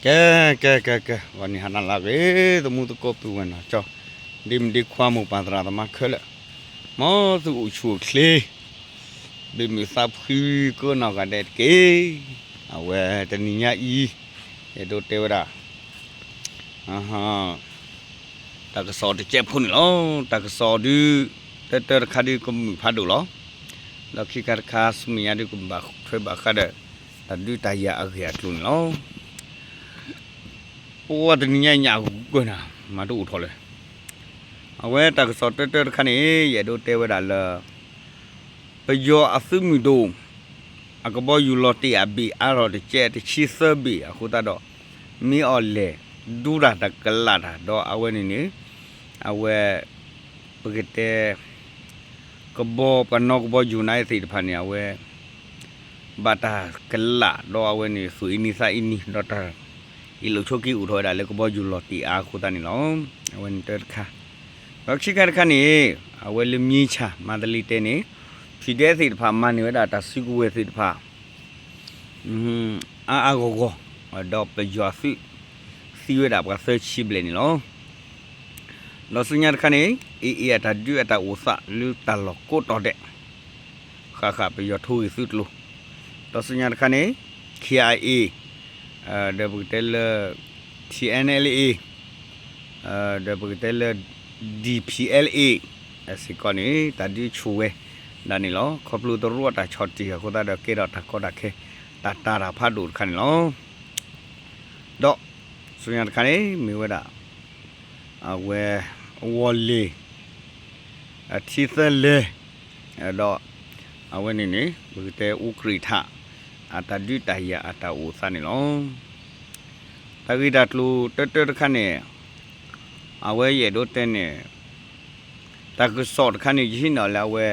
ကဲ ကဲ ကဲ ကဲ ဂီၤနံၤဟါနၤလၢအဂ့ၤ သမူသကိးပုၢ်ဝဲၢ်နီၢ်ကၠီ ဒ့မုၣ်ဒ့ခွါမိၢ်ပၢ်သရၣ်သမါခဲလၢာ် မ်သုအိၣ်ဆူၣ်အိၣ်ချ့ ဘၣ်မုာ်သးဖှံကိးနီၢ်ဂၤဒဲးတက့ၢ်. အဝဲတနံၤညါအံၤ အဲၣ်ဒိးတဲဝဲဒၣ် တၢ်ကစီၣ်တကဲးဖိန့ၣ်လီၤ. တၢ်ကစီၣ်ဒုး တၢတၢတခါဒုးကမုာ်ဖးဒိၣ်လီၤ. ဒီးခံခါတခါဆူမဲာ်ညါဒုးကဘၣ်ထွဲဘၣ်ဃးဒီး တၢ်ဒုးတၢ်ယၤအဂ့ၢ်အကျိၤန့ၣ်လီၤ. ပဝဲတနံၤညါညၣ်ဂူာ်ကွဲၢ်နၤ မၤတအိၣ်ထီၣ်လၢၤ. အဝဲတၢ်ကစီၣ်တၢတၢတခါန့ၣ် ယအဲၣ်ဒိးတဲဝဲဒၣ်လၢ ပယီၤအသုးမုၢ်ဒိၣ် အကဘီယူၤလီၤတ့ၢ်အဘ့ၣ်အါထီၣ်တကဲးတဆံသၢဘ့ၣ်အဃိသတးဒီး မ့ၢ်အီၤလဲၣ် ဒူတၢ်တကလးတၢ် ဒီးအဝဲန့ၣ်န့ၣ် အဝဲ ပကတဲ ကဘီပှၤနီၣ်ကဘီယူၤနါအသ့ၣ်တဖၣ်န့ၣ် အဝဲ ဘၣ်တၢ်ကလး ဒီးအဝဲန့ၣ် သူၣ်အံၤနံၤသးအံၤနံၤ ဒီးတၢ်အ့ၣ်လိာ်ဆိးက့အိၣ်ထီၣ်ဝဲဒၣ်လၢကဘီယူၤလီၤတ့ၢ်အါအဃိသတးန့ၣ်လီၤ. အဝဲန့ၣ်တၢတခါ ဒီးခံခါတခါန့ၣ် အဝဲလၢမၠ့ဆၣ် မၤတလ့တဲန့ၣ် PDF သ့ၣ်တဖၣ်မၤန့ၢ်ဝဲဒၣ်တၢ်စုကဝဲၤသ့ၣ်တဖၣ် အါအါဂီၢ်ဂီၢ် ဒီးပယီၤသုး သံဝဲဒၣ်ပှၤသၢဆံဘျဲၣ်န့ၣ်လီၤ. ဒီးဆူညါတခါန့ၣ် AA အတၢ်ဒုးအတၢ်အိၣ်သးလၢတၢ်လီၢ်ကိးတီၤဒဲး ဃၣ်ဃၣ်ပယီၤထိဂ့ၤသုးကျိၤ, ဒီးဆူညါတခါန့ၣ် KIA ဒီးပကတဲလၢ TNLA ဒီးပကတဲလၢ DPLA စ့ၢ်ကီးန့ၣ် တၢ်ဒုးဆူၣ်ဝဲဒၣ်န့ၣ်လီၤ. ခီဖျိတရူးအတၢ်ဆီၣ်တံၢ်အဃိသတးဒီးကဲထီၣ်တၢ်ကီတၢ်ခဲ တၢ်တၤတၢ်ဖးဒိၣ်တခါန့ၣ်လီၤ. ဒီးဆူညါတခါန့ၣ် မ့ၢ်ဝဲဒၣ် အဝဲ ဝီၤလ့ၤ အထံသၢလဲၤ ဒီးအဝဲန့ၣ်န့ၣ် ပကတဲအူကြံးထး အတၢ်ဒုးတၢ်ယၤအတၢ်အိၣ်သးန့ၣ်လီၤ. တၢ်ဂ့ၢ်တၢ်ကျိၤတၢတၢတခါန့ၣ် အဝဲယအဲၣ်ဒိးတဲန့ၣ် တၢ်ကစီၣ်တခါန့ၣ် ယဟံးန့ၢ်လၢအဝဲ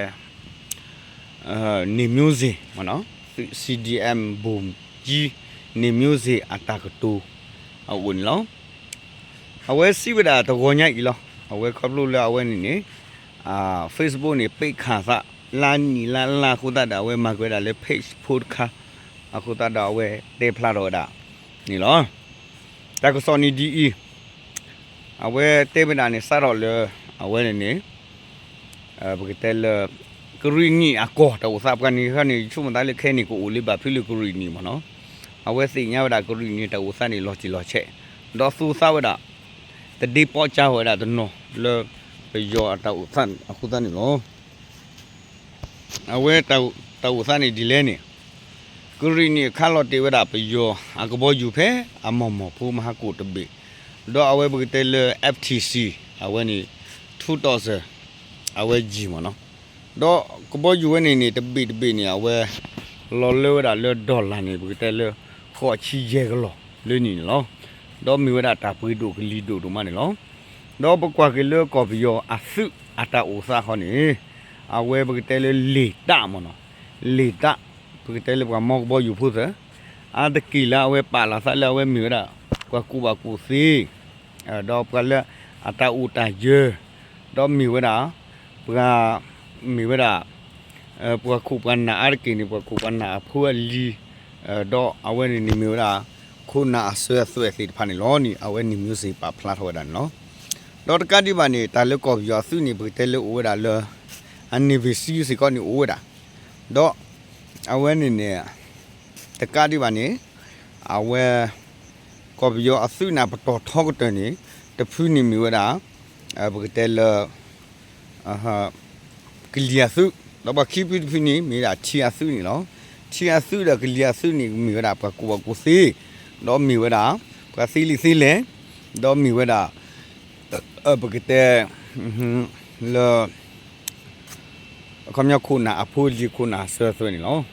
နေမျိုးစိန် မ့ၢ်နီၤ CDM ဗိုလ်ကြီး နေမျိုးစိန် အတၢ်ကတိၤအအိၣ်န့ၣ်လီၤ. အဝဲစံးဝဲဒၣ်တဂီၤညါအံၤလီၤ. အဝဲခီဖျိလၢအဝဲန့ၣ်န့ၣ် Facebook န့ၣ် ပိတ်ခါသး လါနံၣ်လါလါအဃိသတးဒီး အဝဲမၤကွံာ်ဝဲဒၣ်လၢ page ဖိတခါ အဃိသတးဒီးအဝဲတဲဖျါထီၣ်ဝဲဒၣ်န့ၣ်လီၤ. တၢ်ကစီၣ်န့ၣ်ဒ်အံၤ အဝဲတဲဝဲဒၣ်န့ၣ် စးထီၣ်လၢ အဝဲန့ၣ်န့ၣ် ပကတဲလၢ ကရံၣ်နံၣ်အကီၢ်တၢ်အိၣ်သးပှၤန့ၣ်ခါန့ၣ် ယဆိကမိၣ်သးလၢခဲအံၤန့ၣ် ကအိၣ်လၢဘၣ်ဖုးလၢကရံၣ်နံၣ်မ့ၢ်နီၤ. အဝဲသ့ၣ်ညါဝဲဒၣ်ကရံၣ်နံၣ်တၢ်အိၣ်သးန့ၣ် လီၤတံၢ်လီၤဆဲး ဒီးသူသးဝဲဒၣ် တဒ့ပီးကါဝဲဒၣ်တနီၤလၢ ပယီၤအတၢ်အိၣ်သးအဃိသတးန့ၣ်လီၤ. အဝဲတၢ်အိၣ်သးန့ၣ်ဒ်လဲၣ်န့ၣ် ကရံၣ်နံၣ်အခါလီၤတဲာ်ဝဲဒၣ်ပယီၤအကဘီယူၤဖဲ အမီၢ်မီၢ်ဖိမဟါကိၣ်တဘ့ၣ်, ဒီးအဝဲပကတဲလၢ FTC အဝဲန့ၣ် ထူးတီၣ်စၢၤ အဝဲယံာ်မ့ၢ်နီၤ. ဒီးကဘီယူၤဝဲန့ၣ်န့ၣ် တဘ့ၣ်တဘ့ၣ်န့ၣ် အဝဲ လီၤလၢဝဲဒၣ်လၢ dollar န့ၣ် ပကတဲလၢ ဃိးဆံယဲၢ်ကလီၢ်လၢနံၣ်န့ၣ်လီၤ. ဒီးမ့ၢ်ဝဲဒၣ်တၢ်ပှ့ၤဒိၣ်ကလံၤဒိၣ်ဒိၣ်မးန့ၣ်လီၤ. ဒီးပကွၢ်က့ၤလၢကီၢ်ပယီၤအသုးအတၢ်အိၣ်သးဃီန့ၣ် အဝဲပကတဲလၢလ့ၣ်တၢ်မ့ၢ်နီၤ, လ့ၣ်တၢ် ပကတဲလၢပှၤမီကဘီယူၤဖိသၢ အါတက့ၢ်လၢအဝဲပာ်လီၤသးလၢအဝဲမ့ၢ်ဝဲဒၣ် ပှၤကူၣ်ဘၣ်ကူၣ်သ့ ဒီးပှၤလၢအတၢ်အိၣ်တၢ်ယၢၤ, ဒီးမ့ၢ်ဝဲဒၣ် ပှၤ မ့ၢ်ဝဲဒၣ် ပှၤခိၣ်ပှၤနၢ်အါတက့ၢ်န့ၣ် ပှၤခိၣ်ပှၤနၢ်အဖိအလံၤ, ဒီးအဝဲန့ၣ်န့ၣ်မ့ၢ်ဝဲဒၣ် ခိၣ်နၢ်အစၢၤအသွဲၣ်သ့ၣ်တဖၣ်န့ၣ်လီၤန့ၣ် အဝဲန့ၣ် မျိုးစေ့ ပာ်ဖျါထီၣ်ဝဲဒၣ်န့ၣ်လီၤ. ဒီးတကးဒံးဘၣ်န့ၣ် တၢ်လၢကီၢ်ပယီၤအသုးန့ၣ် ပကတဲလၢအိၣ်ဝဲဒၣ်လၢ အ Navy SEAL စ့ၢ်ကီးန့ၣ်အိၣ်ဝဲဒၣ်, ဒီး အဝဲန့ၣ်န့ၣ် တကးဒံးဘၣ်န့ၣ် အဝဲ ကီၢ်ပယီၤအသုးန့ၣ် ပတီၢ်ထီကတၢၢ်န့ၣ် တဖုန့ၣ်မ့ၢ်ဝဲဒၣ် ပကတဲလၢ ကလံၤအသုး, ဒီးပှၤခံဖုတဖုန့ၣ် မ့ၢ်ဝဲဒၣ်ထံအသုးန့ၣ်လီၤ. ထံအသုးဒီးကလံၤအသုးန့ၣ် မ့ၢ်ဝဲဒၣ်ပှၤကူၣ်ဘၣ်ကူၣ်သ့, ဒီးမ့ၢ်ဝဲဒၣ် ပှၤသ့လံာ်သ့လဲၢ်, ဒီးမ့ၢ်ဝဲဒၣ် ပကတဲ လၢ အခီပညီခိၣ်နၢ်အဖိအလံၤခိၣ်နၢ်အစၢၤအသွဲၣ်န့ၣ်လီၤ.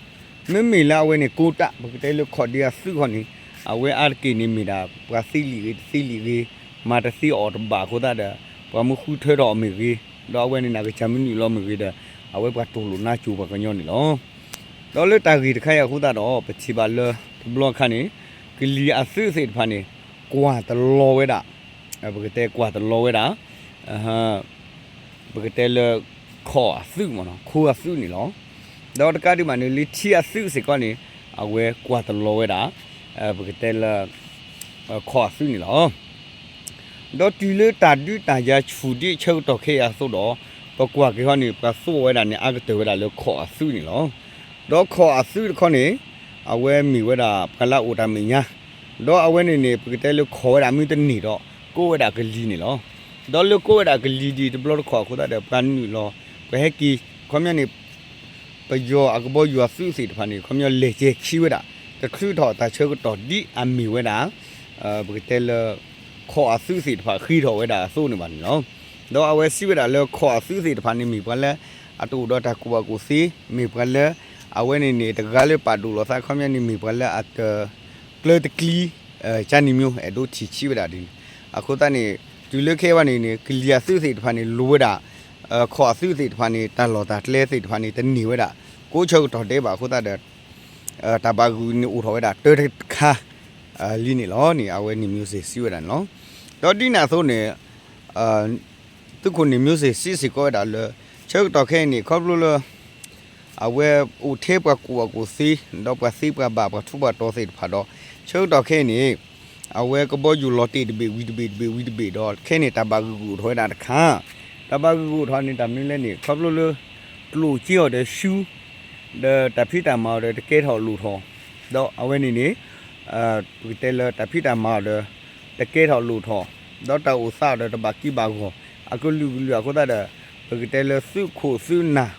မ့မ့ၢ်လၢအဝဲန့ၣ် ကိးတၢ် ပကတဲလၢခီၣ်ဒ့အသုးဃီန့ၣ် အဝဲအါတက့ၢ်န့ၣ်မ့ၢ်ဒၣ် ပှၤသ့လံာ်ဂ့ၤတသ့လံာ်ဂ့ၤ, မၤတသ့အီၤတဘၣ်အဃိသတးဒီး ပှၤမ့ၢ်ဃုထၢထီၣ်အီၤမ့ၢ်ဂ့ၤ, ဒီးအဝဲန့ၣ်နကစၢ်မနုၤလီၤမ့ၢ်ဂ့ၤဒီး အဝဲပှၤတိၢ်လိာ်နါစိၤပှၤကညီန့ၣ်လီၤ. ဒီးလၢတၢ်ဂ့ၢ်တခါအံၤအဃိသတးဒီး ပထံၣ်ဘၣ်လၢတဘျီအခါန့ၣ် ကလံၤအသုးသ့ၣ်တဖၣ်န့ၣ် ကွၢ်တလီၤဝဲဒၣ် ပကတဲကွၢ်တလီၤဝဲဒၣ် ပကတဲလၢ ခီၣ်အသုးမ့ၢ်နီၤ ခိအသုးန့ၣ်လီၤ. ဒီးတကးဒံးဘၣ်န့ၣ် လၢထံအသုးစ့ၢ်ကီးန့ၣ် အဝဲကွၢ်တလီၤဝဲဒၣ် ပကတဲလၢ ခီၣ်အသုးန့ၣ်လီၤ. ဒီးတုၤလၢတၢ်ဒုးတၢ်ယၤဆူၣ်ဒ်ဆၢကတီၢ်ခဲအံၤအသိးဒီး ပကွၢ်က့ၤဟီန့ၣ် ပှၤသိၣ်ဝဲဒၣ်န့ၣ် အါကတၢၢ်ဝဲဒၣ်လၢခီၣ်အသုးန့ၣ်လီၤ. ဒီးခီၣ်အသုးတခီန့ၣ် အဝဲမ့ၢ်ဝဲဒၣ်ပှၤလၢအအိၣ်တၢ်မဲာ်ညါ, ဒီးအဝဲန့ၣ်န့ၣ် ပကတဲလၢခီၣ်ဝဲဒၣ်မ့ၢ်တန့ၢ်ဒီး ကိးဝဲဒၣ်ကလံၤန့ၣ်လီၤ. ဒီးလၢကိးဝဲဒၣ်ကလံၤဒ်တဘျီတခီၣ်အဃိသတးဒီး ပှၤနုာ်လီၤ ပဟဲက့ၤ ခီပညီန့ၣ် ပယီၤအကဘီယူၤအသုးသ့ၣ်တဖၣ်န့ၣ် ခီပညီလဲၤကဲခံဝဲဒၣ် တချုးထီၣ်တၢ်ဆၢကတီၢ်ဒ်အမ့ၢ်ဝဲဒၣ် ပကတဲလၢ ခီၣ်အသုးသ့ၣ်တဖၣ်ဃ့ထီၣ်ဝဲဒၣ်အသိးန့ၣ်ဘၣ်န့ၣ်လီၤ. ဒီးအဝဲစံးဝဲဒၣ်လၢခီၣ်အသုးသ့ၣ်တဖၣ်န့ၣ် မ့ၢ်ပှၤလၢ အတအိၣ်ဒီးတၢ်ကူၣ်ဘၣ်ကူၣ်သ့, မ့ၢ်ပှၤလၢ အဝဲန့ၣ်န့ၣ် တဂၤလၢပာ်ဒိၣ်လီၤသး ခီပညီန့ၣ် မ့ၢ်ပှၤလၢအတ ကျၢၤတကျံ ကၠါနံၤမၠိ အဲၣ်ဒိးထံၣ်ဆံးဝဲဒၣ်ဒ်န့ၣ်. အဃိသတးန့ၣ် တုၤလၢခဲအံၤန့ၣ်န့ၣ် ကလံၤအသုးသ့ၣ်တဖၣ်န့ၣ် လိၤဝဲဒၣ် ခီၣ်အသုးသ့ၣ်တဖၣ်န့ၣ် တၢ်လီၢ်တၢ်ကျဲသ့ၣ်တဖၣ်န့ၣ် တန့ၢ်ဝဲဒၣ် ကိးဆၢကတီၢ်ဒဲးဘၣ်အဃိသတးဒီး တၢ်ဘၣ်ဂုာ်န့ၣ်အိၣ်ထီၣ်ဝဲဒၣ်တၢတခါ လံန့ၣ်လီၤန့ၣ် အဝဲန့ၣ် မျိုးစေ့ စံးဝဲဒၣ်န့ၣ်လီၤ. ဒီးဒ်န့ၣ်အသိးန့ၣ် သုးခိၣ်န့ၣ် မျိုးစေ့ စံးစ့ၢ်ကီးဝဲဒၣ်လၢ ဆၢကတီၢ်ခဲအံၤန့ၣ် ခီဖျိလၢ အဝဲအိၣ်ထဲပှၤကူၣ်ဘၣ်ကူၣ်သ့ ဒီးပှၤသ့ပှၤဘၣ်ပှၤထူးပှၤတီၤသ့ၣ်တဖၣ်ဒီး ဆၢကတီၢ်ခဲအံၤန့ၣ် အဝဲကဘီယူၤလီၤတ့ၢ်တဘ့ၣ်ဝံၤတဘ့ၣ်တဘ့ၣ်ဝံၤတဘ့ၣ်ဒီး ခဲအံၤန့ၣ် တၢ်ဘၣ်ဂုာ်ကအိၣ်ထီၣ်ဝဲဒၣ်တခါ တၢ်ဘၣ်ဂုာ်ကအိၣ်ထီၣ်န့ၣ် တၢ်မနုၤလဲၣ်န့ၣ် ခီဖျိလၢ ကျိၣ်စ့အီၤဒီးဆူ ဒီးတၢ်ဖံးတၢ်မၤအီၤဒီးတကဲထီၣ်လိၣ်ထီၣ် ဒီးအဝဲန့ၣ်န့ၣ် ပကတဲလၢတၢ်ဖံးတၢ်မၤအီၤဒီး တကဲထီၣ်လိၣ်ထီၣ် ဒီးတၢ်အိၣ်သးအီၤဒီးတဘၣ်ကံဘၣ်ဂီၢ် အကလုာ်ကလုာ်အဃိသတးဒီး ပကတဲလၢသုးခိၣ်သုးနၢ်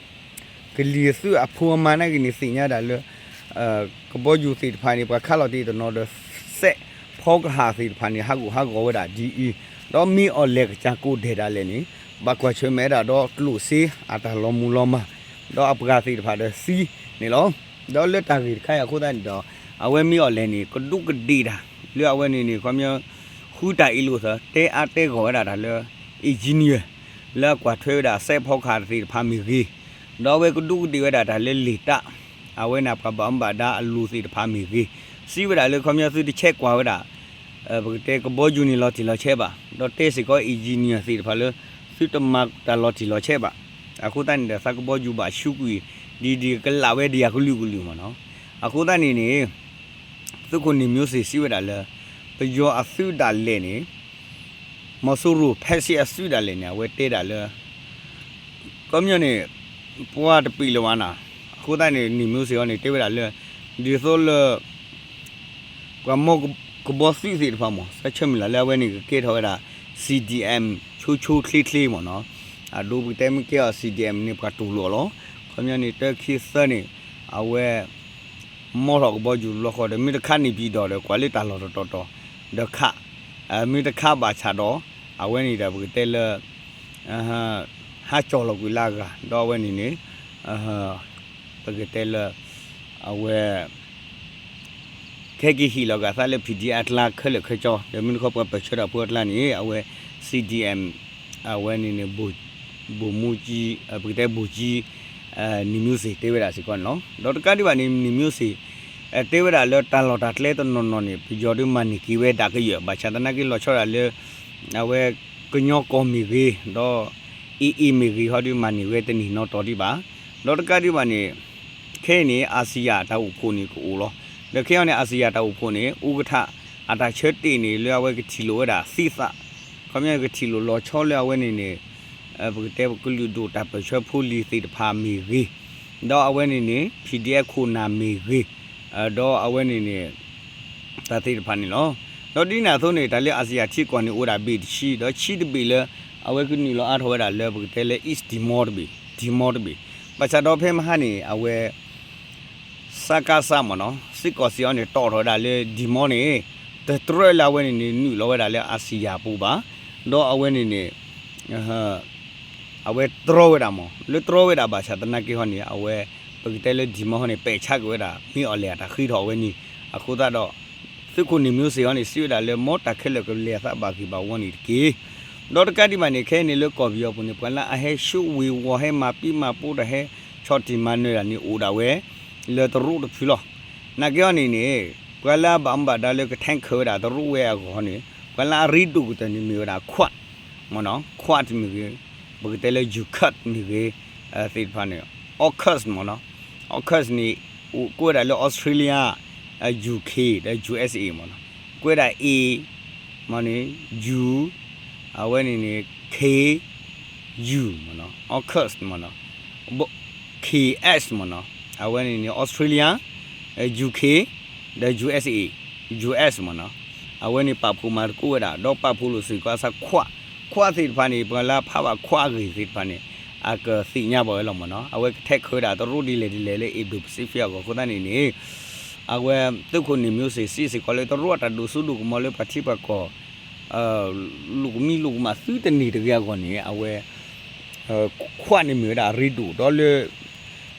ကလံၤသုးအဖိအမါနာ်က့န့ၣ် သ့ၣ်ညါဒၣ်လၢ ကဘီယူၤသ့ၣ်တဖၣ်န့ၣ် ပှၤခးလီၤတ့ၢ်တနီၤဒီး စဲးဖီကဟၣ်သ့ၣ်တဖၣ်န့ၣ် ဟးဂူာ်ဟးဂီၤဝဲဒၣ်ဒ်အံၤ, ဒီးမ့ၢ်အီၤလဲၤကစၢ်ကိးဒဲးဒၣ်လဲာ်န့ၣ် ဘၣ်ကွၢ်ဆၢၣ်မဲာ်ဝဲဒၣ်ဒီးကျိၣ်စ့အတၢ်လီၤမုၢ်လီၤမၢ် ဒီးအပှၤသ့ၣ်တဖၣ်ဒီးသံန့ၣ်လီၤ. ဒီးလၢတၢ်ဂ့ၢ်တခါအံၤအဃိသတးန့ၣ်ဒီး အဝဲမ့ၢ်အီၤလဲၤန့ၣ် ကဒူးကဒ့ၣ်တၢ် လၢအဝဲန့ၣ်န့ၣ် ခီပညီ ဃုတၢ်အ့ၣ်လိာ်သး တဲအါတဲဂီၢ်ဝဲဒၣ်တၢ်လၢ engineer လၢအကွၢ်ထွဲဝဲဒၣ်စဲးဖီကဟၣ်သ့ၣ်တဖၣ်မ့ၢ်ဂ့ၤ, ဒီးအဝဲကဒူးကဒ့ၣ်ဝဲဒၣ်တၢ်လၢလံာ်တၢ် အဝဲန့ၣ်ပှၤဘၣ်မူဘၣ်ဒါအလိၤသ့ၣ်တဖၣ်မ့ၢ်ဂ့ၤ, စံးဝဲဒၣ်လၢခီပညီသုတဆဲးကွၢ်ဝဲဒၣ် ပကတဲကဘီယူၤန့ၣ်လီၤတံၢ်လီၤဆဲးဘၣ်, ဒီးတဲစ့ၢ်ကီး engineer သ့ၣ်တဖၣ်လၢ သုတမၤတၢ်လီၤတံၢ်လီၤဆဲးဘၣ်. အဃိသတးန့ၣ်ဒီး သးကဘီယူၤဘၣ်ဆူကွံာ် ဒ်ဒ်ကလးဝဲဒ်ယၤကလုာ်ကလုာ်မ့ၢ်နီၤ. အဃိသတးန့ၣ်န့ၣ် သုးခိၣ်န့ၣ် မျိုးစေ့ စံးဝဲဒၣ်လၢ ပယီၤအသုးဒၣ်လဲာ်န့ၣ် မီၤစိရိၤဖဲစ့အသုးဒၣ်လဲာ်န့ၣ် အဝဲတဲဒၣ်လၢ ခီပညီန့ၣ် ပှၤတပ့ၢ်လၢၤဘၣ်နၤ, အဃိသတးန့ၣ် န့ၣ် မျိုးစေ့ အီၤန့ၣ် တဲဝဲဒၣ်လၢ ဒ်သိးလၢ ပှၤမီကဘီသုးသ့ၣ်တဖၣ်မ့ၢ် သးဆၢမုၢ်လၢ်လၢအဝဲန့ၣ်ကကဲထီၣ်ဝဲဒၣ် CDM ဆိဆိချ့ချ့မ့ၢ်နီၤ, အဒိပကတဲမ့ၢ်ကဲအီၤ CDM န့ၣ် ပှၤတူၢ်လိာ်အီၤလီၤ. ခီပညီန့ၣ် တၢ်ခံသၢန့ၣ် အဝဲ မီထီၣ်ကဘီယူၤတဘျီဃီဒီး မ့ၢ်တခါန့ၣ်ပံၤဒီး ကွၢ်လၢတၢ်လီၢ်တတီၤတီၤဒီးခး, မ့ၢ်တခါဘၣ်ဆၣ်ဒီး အဝဲန့ၣ်ဒီးပကတဲလၢ ဟးကၠီၣ်လီၤကွံာ်လၢအဂၤ ဒီးအဝဲန့ၣ်န့ၣ် ပကတဲလၢ အဝဲ ခဲက့ၤဟ့ၣ်လီၤက့ၤအသးလၢ PDF အကျါခဲလၢာ်ခဲဆ့ ဒီးမ့ၢ်တခီပှၤပၢၢ်ဆၢတၢ်ဖိအကျါန့ၣ် အဝဲ CDM အဝဲန့ၣ်န့ၣ် ဗိုလ်မှူးကြီး ပကတဲ ဗိုလ်ကြီး န့ၣ် မျိုးစေ့ တဲဝဲဒၣ်စ့ၢ်ကီးန့ၣ်လီၤ. ဒီးတကးဒံးဘၣ်န့ၣ် န့ၣ် မျိုးစေ့ တဲဝဲဒၣ်လၢတၢ်လီၢ်တၢ်ကျဲတနီၤနီၤန့ၣ် ပယီၤဒုးမၤန့ၢ်က့ၤဝဲဒၣ်ကယၢၢ် ဘၣ်ဆၣ်သနာ်က့လီၤဆီဒၣ်လၢ အဝဲကညီကီၢ်မ့ၢ်ဂ့ၤ ဒီး AA မ့ၢ်ဂ့ၤဟီဒုးမၤန့ၢ်ဝဲတန့ၢ်နီတီၤဒံးဘၣ်. ဒီးတကးဒံးဘၣ်န့ၣ် ခဲအံၤန့ၣ် အၤစံယၤတၢ်အိၣ်ဖှိၣ်န့ၣ်ကအိၣ်လီၤ. ဒီးခဲအံၤန့ၣ် အၤစံယၤတၢ်အိၣ်ဖှိၣ်န့ၣ် ဥက္ကဋ္ဌ အတၢ်ဆၢတဲာ်န့ၣ် လၢအဝဲကထံၣ်လိာ်ဝဲဒၣ်သံသး, ခီပညီကထံၣ်လိာ်လီၤဆီလၢအဝဲန့ၣ်န့ၣ် ပကတဲကလုာ်ဒူၣ်တၢ်ပၢၢ်ဆၢဖိလံၤသ့ၣ်တဖၣ်မ့ၢ်ဂ့ၤ, ဒီးအဝဲန့ၣ်န့ၣ် PDF ခိၣ်နၢ်မ့ၢ်ဂ့ၤ, ဒီးအဝဲန့ၣ်န့ၣ် တၢ်သ့ၣ်တဖၣ်န့ၣ်လီၤ. ဒီးဒ်န့ၣ်အသိးန့ၣ် တၢ်လၢအၤစံယၤထံကီၢ်န့ၣ် အိၣ်ဝဲဒၣ်ဘ့ၣ်တဆံ ဒီးဆံတဘ့ၣ်လၢ အဝဲကနုာ်လီၤအါထီၣ်ဝဲဒၣ်လၢပကတဲလၢ East Timor တဘ့ၣ်, Timor တဘ့ၣ်, ဘၣ်ဆၣ်ဒီးဖဲမဟါန့ၣ် အဝဲ စကစ မ့ၢ်နီၤ စ့ၢ်ကီးစ့ၢ်အီၤန့ၣ် တီၣ်ထီၣ်ဝဲဒၣ်လၢ Timor န့ၣ် တတြၢလၢအဝဲန့ၣ်န့ၣ် နုာ်လီၤဝဲဒၣ်လၢအၤစံယၤပူၤဘၣ်, ဒီးအဝဲန့ၣ်န့ၣ် အဝဲတြီဝဲဒၣ်မ့ၢ် လၢတြီဝဲဒၣ်ဘၣ်ဆၣ်သနာ်က့ဟီန့ၣ် အဝဲ ပကတဲလၢ Timor ဟီန့ၣ် ပဲာ်ဆါက့ၤဝဲဒၣ် မ့ၢ်အီၤလဲၣ်အတၢ်ဃ့ထီၣ်အဝဲန့ၣ် အဃိသတးဒီး သုးခိၣ်န့ၣ် မျိုးစေ့ ဟီန့ၣ် စံးဝဲဒၣ်လၢ မ်တၢ်ခဲလၢာ်ကလဲၤအသးဘၣ်ဂ့ၤဘၣ်ဝီန့ၣ်တက့ၢ်. ဒီးတကးဒံးဘၣ်န့ၣ် ခဲအံၤန့ၣ်လၢကီၢ်ပယီၤပူၤန့ၣ် ပှၤလၢအဟဲဆူဝ့ၤဝီၤဟဲမၤပံမၤပိတၢ်ဟဲဆီၣ်တံၢ်မၤနၢၤတၢ်န့ၣ် အိၣ်ဒၣ်ဝဲ လၢတရူးတဖုလီၤ. နာ်က့ဟီန့ၣ်န့ၣ် ပှၤလၢအဘၣ်မူဘၣ်ဒါလၢက tank ဝဲဒၣ်တရူးဝဲအဂီၢ်န့ၣ် ပှၤလၢအရ့ဒိၣ်ကတၢၢ်န့ၣ်မ့ၢ်ဝဲဒၣ် Quad မ့ၢ်နီၤ Quad မ့ၢ်ဂ့ၤ ပကတဲလၢ Yukon မ့ၢ်ဂ့ၤ သ့ၣ်တဖၣ်န့ၣ် AUKUS မ့ၢ်နီၤ AUKUS န့ၣ် အိၣ်ကိးဝဲဒၣ်လၢ Australia UK ဒီး USA မ့ၢ်နီၤ ကွဲးဒၣ် A မ့ၢ်န့ၣ် U အဝဲန့ၣ်န့ၣ် K U မ့ၢ်နီၤ AUKUS မ့ၢ်နီၤ K S မ့ၢ်နီၤ အဝဲန့ၣ်န့ၣ် Australia, U K, ဒီး U S A, U S မ့ၢ်နီၤ အဝဲန့ၣ်ပာ်ဖှိၣ်မၤသကိးဝဲဒၣ် ဒီးပာ်ဖှိၣ်လိာ်စ့ၢ်ကီးအစးခွး ခွးသ့ၣ်တဖၣ်န့ၣ် ပှၤလၢအဖးဘၣ်ခွးအဂ့ၢ်သ့ၣ်တဖၣ်န့ၣ် အကသ့ၣ်ညါဘၣ်ဝဲလီၤမ့ၢ်နီၤ အဝဲကထဲးခးဝဲဒၣ်တရူးဒ်လဲၣ်ဒ်လဲၣ်လၢ Indo-Pacific အဂီၢ်အဃိသတးန့ၣ်န့ၣ် အဝဲ သုးခိၣ်န့ၣ်မ့ၢ်စ့ၢ် စံးစ့ၢ်ကီးလၢတရူးအတၢ်ဒိၣ်စိဒိၣ်ကမီၤလၢပှၤထံပှၤကီၢ် လိာ်ကမံလိာ်ကမၣ်သုတန့ၢ်တဂ့ၤအဂီၢ်န့ၣ် အဝဲ ခွးန့ၣ်မ့ၢ်ဝဲဒၣ်အရ့ဒိၣ်ဒီးလၢ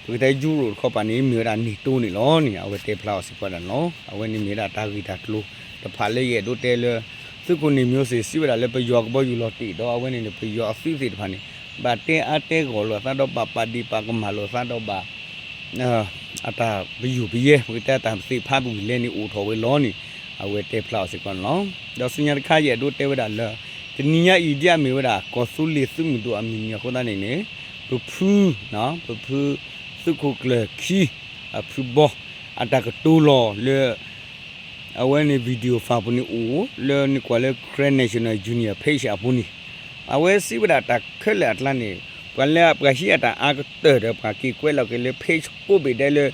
ပကတဲ Europe တခီပၤန့ၣ် မ့ၢ်ဝဲဒၣ် NATO န့ၣ်လီၤန့ၣ် အဝဲတဲဖျါအီၤစ့ၢ်ကီးဒၣ်န့ၣ်လီၤ အဝဲန့ၣ်မ့ၢ်ဝဲဒၣ်တၢ်ဂ့ၢ်တၢ်ကျိၤတဖၣ်လၢယအဲၣ်ဒိးတဲလၢ သုးခိၣ်န့ၣ်မ့ၢ်စ့ၢ် စံးဝဲဒၣ်လၢပယီၤကဘီယူၤလီၤတံၢ်ဒီးအဝဲန့ၣ်န့ၣ် ပယီၤအသုးသ့ၣ်တဖၣ်န့ၣ် ဘၣ်တဲအါတဲဂီၢ်လိာ်သးဒီးဘၣ်ပာ်ဒ့ၣ်ပာ်ကမၣ်လိာ်သးဒီးဘၣ် အတၢ်ပယူၢ်ပယဲၢ် ပကတဲအတၢ်သ့ၣ်ဖးပူၤလဲၣ်န့ၣ်အိၣ်ထီၣ်ဝဲလီၤန့ၣ် အဝဲတဲဖျါအီၤစ့ၢ်ကီးန့ၣ်လီၤ. ဒီးဆူညါတခါ ယအဲၣ်ဒိးတဲဝဲဒၣ်လၢ တနံၤညါအံၤဒ်အမ့ၢ်ဝဲဒၣ် ကီၢ်သူလ့ၤသုးမုၢ်ဒိၣ်အမံၤနံၤအဃိသတးန့ၣ်န့ၣ် ပဖု ပဖု သုးခိၣ်ကျၢၢ်ခံ အဖုဘီ အတၢ်ကတိၤလီၤလၢ အဝဲန့ၣ် video file ပူၤန့ၣ်အိၣ် လၢနကွၢ်လၢ Karen National Union page အပူၤန့ၣ် အဝဲစံးဝဲဒၣ်တၢ်ခဲလၢာ်အကျါန့ၣ် ပှၤလၢပှၤဟံးအတၢ်အါကတၢၢ်ဒီးပှၤက့ၤကွဲးလီၤက့ၤလၢ page ကိးဘ့ၣ်ဒဲးလၢ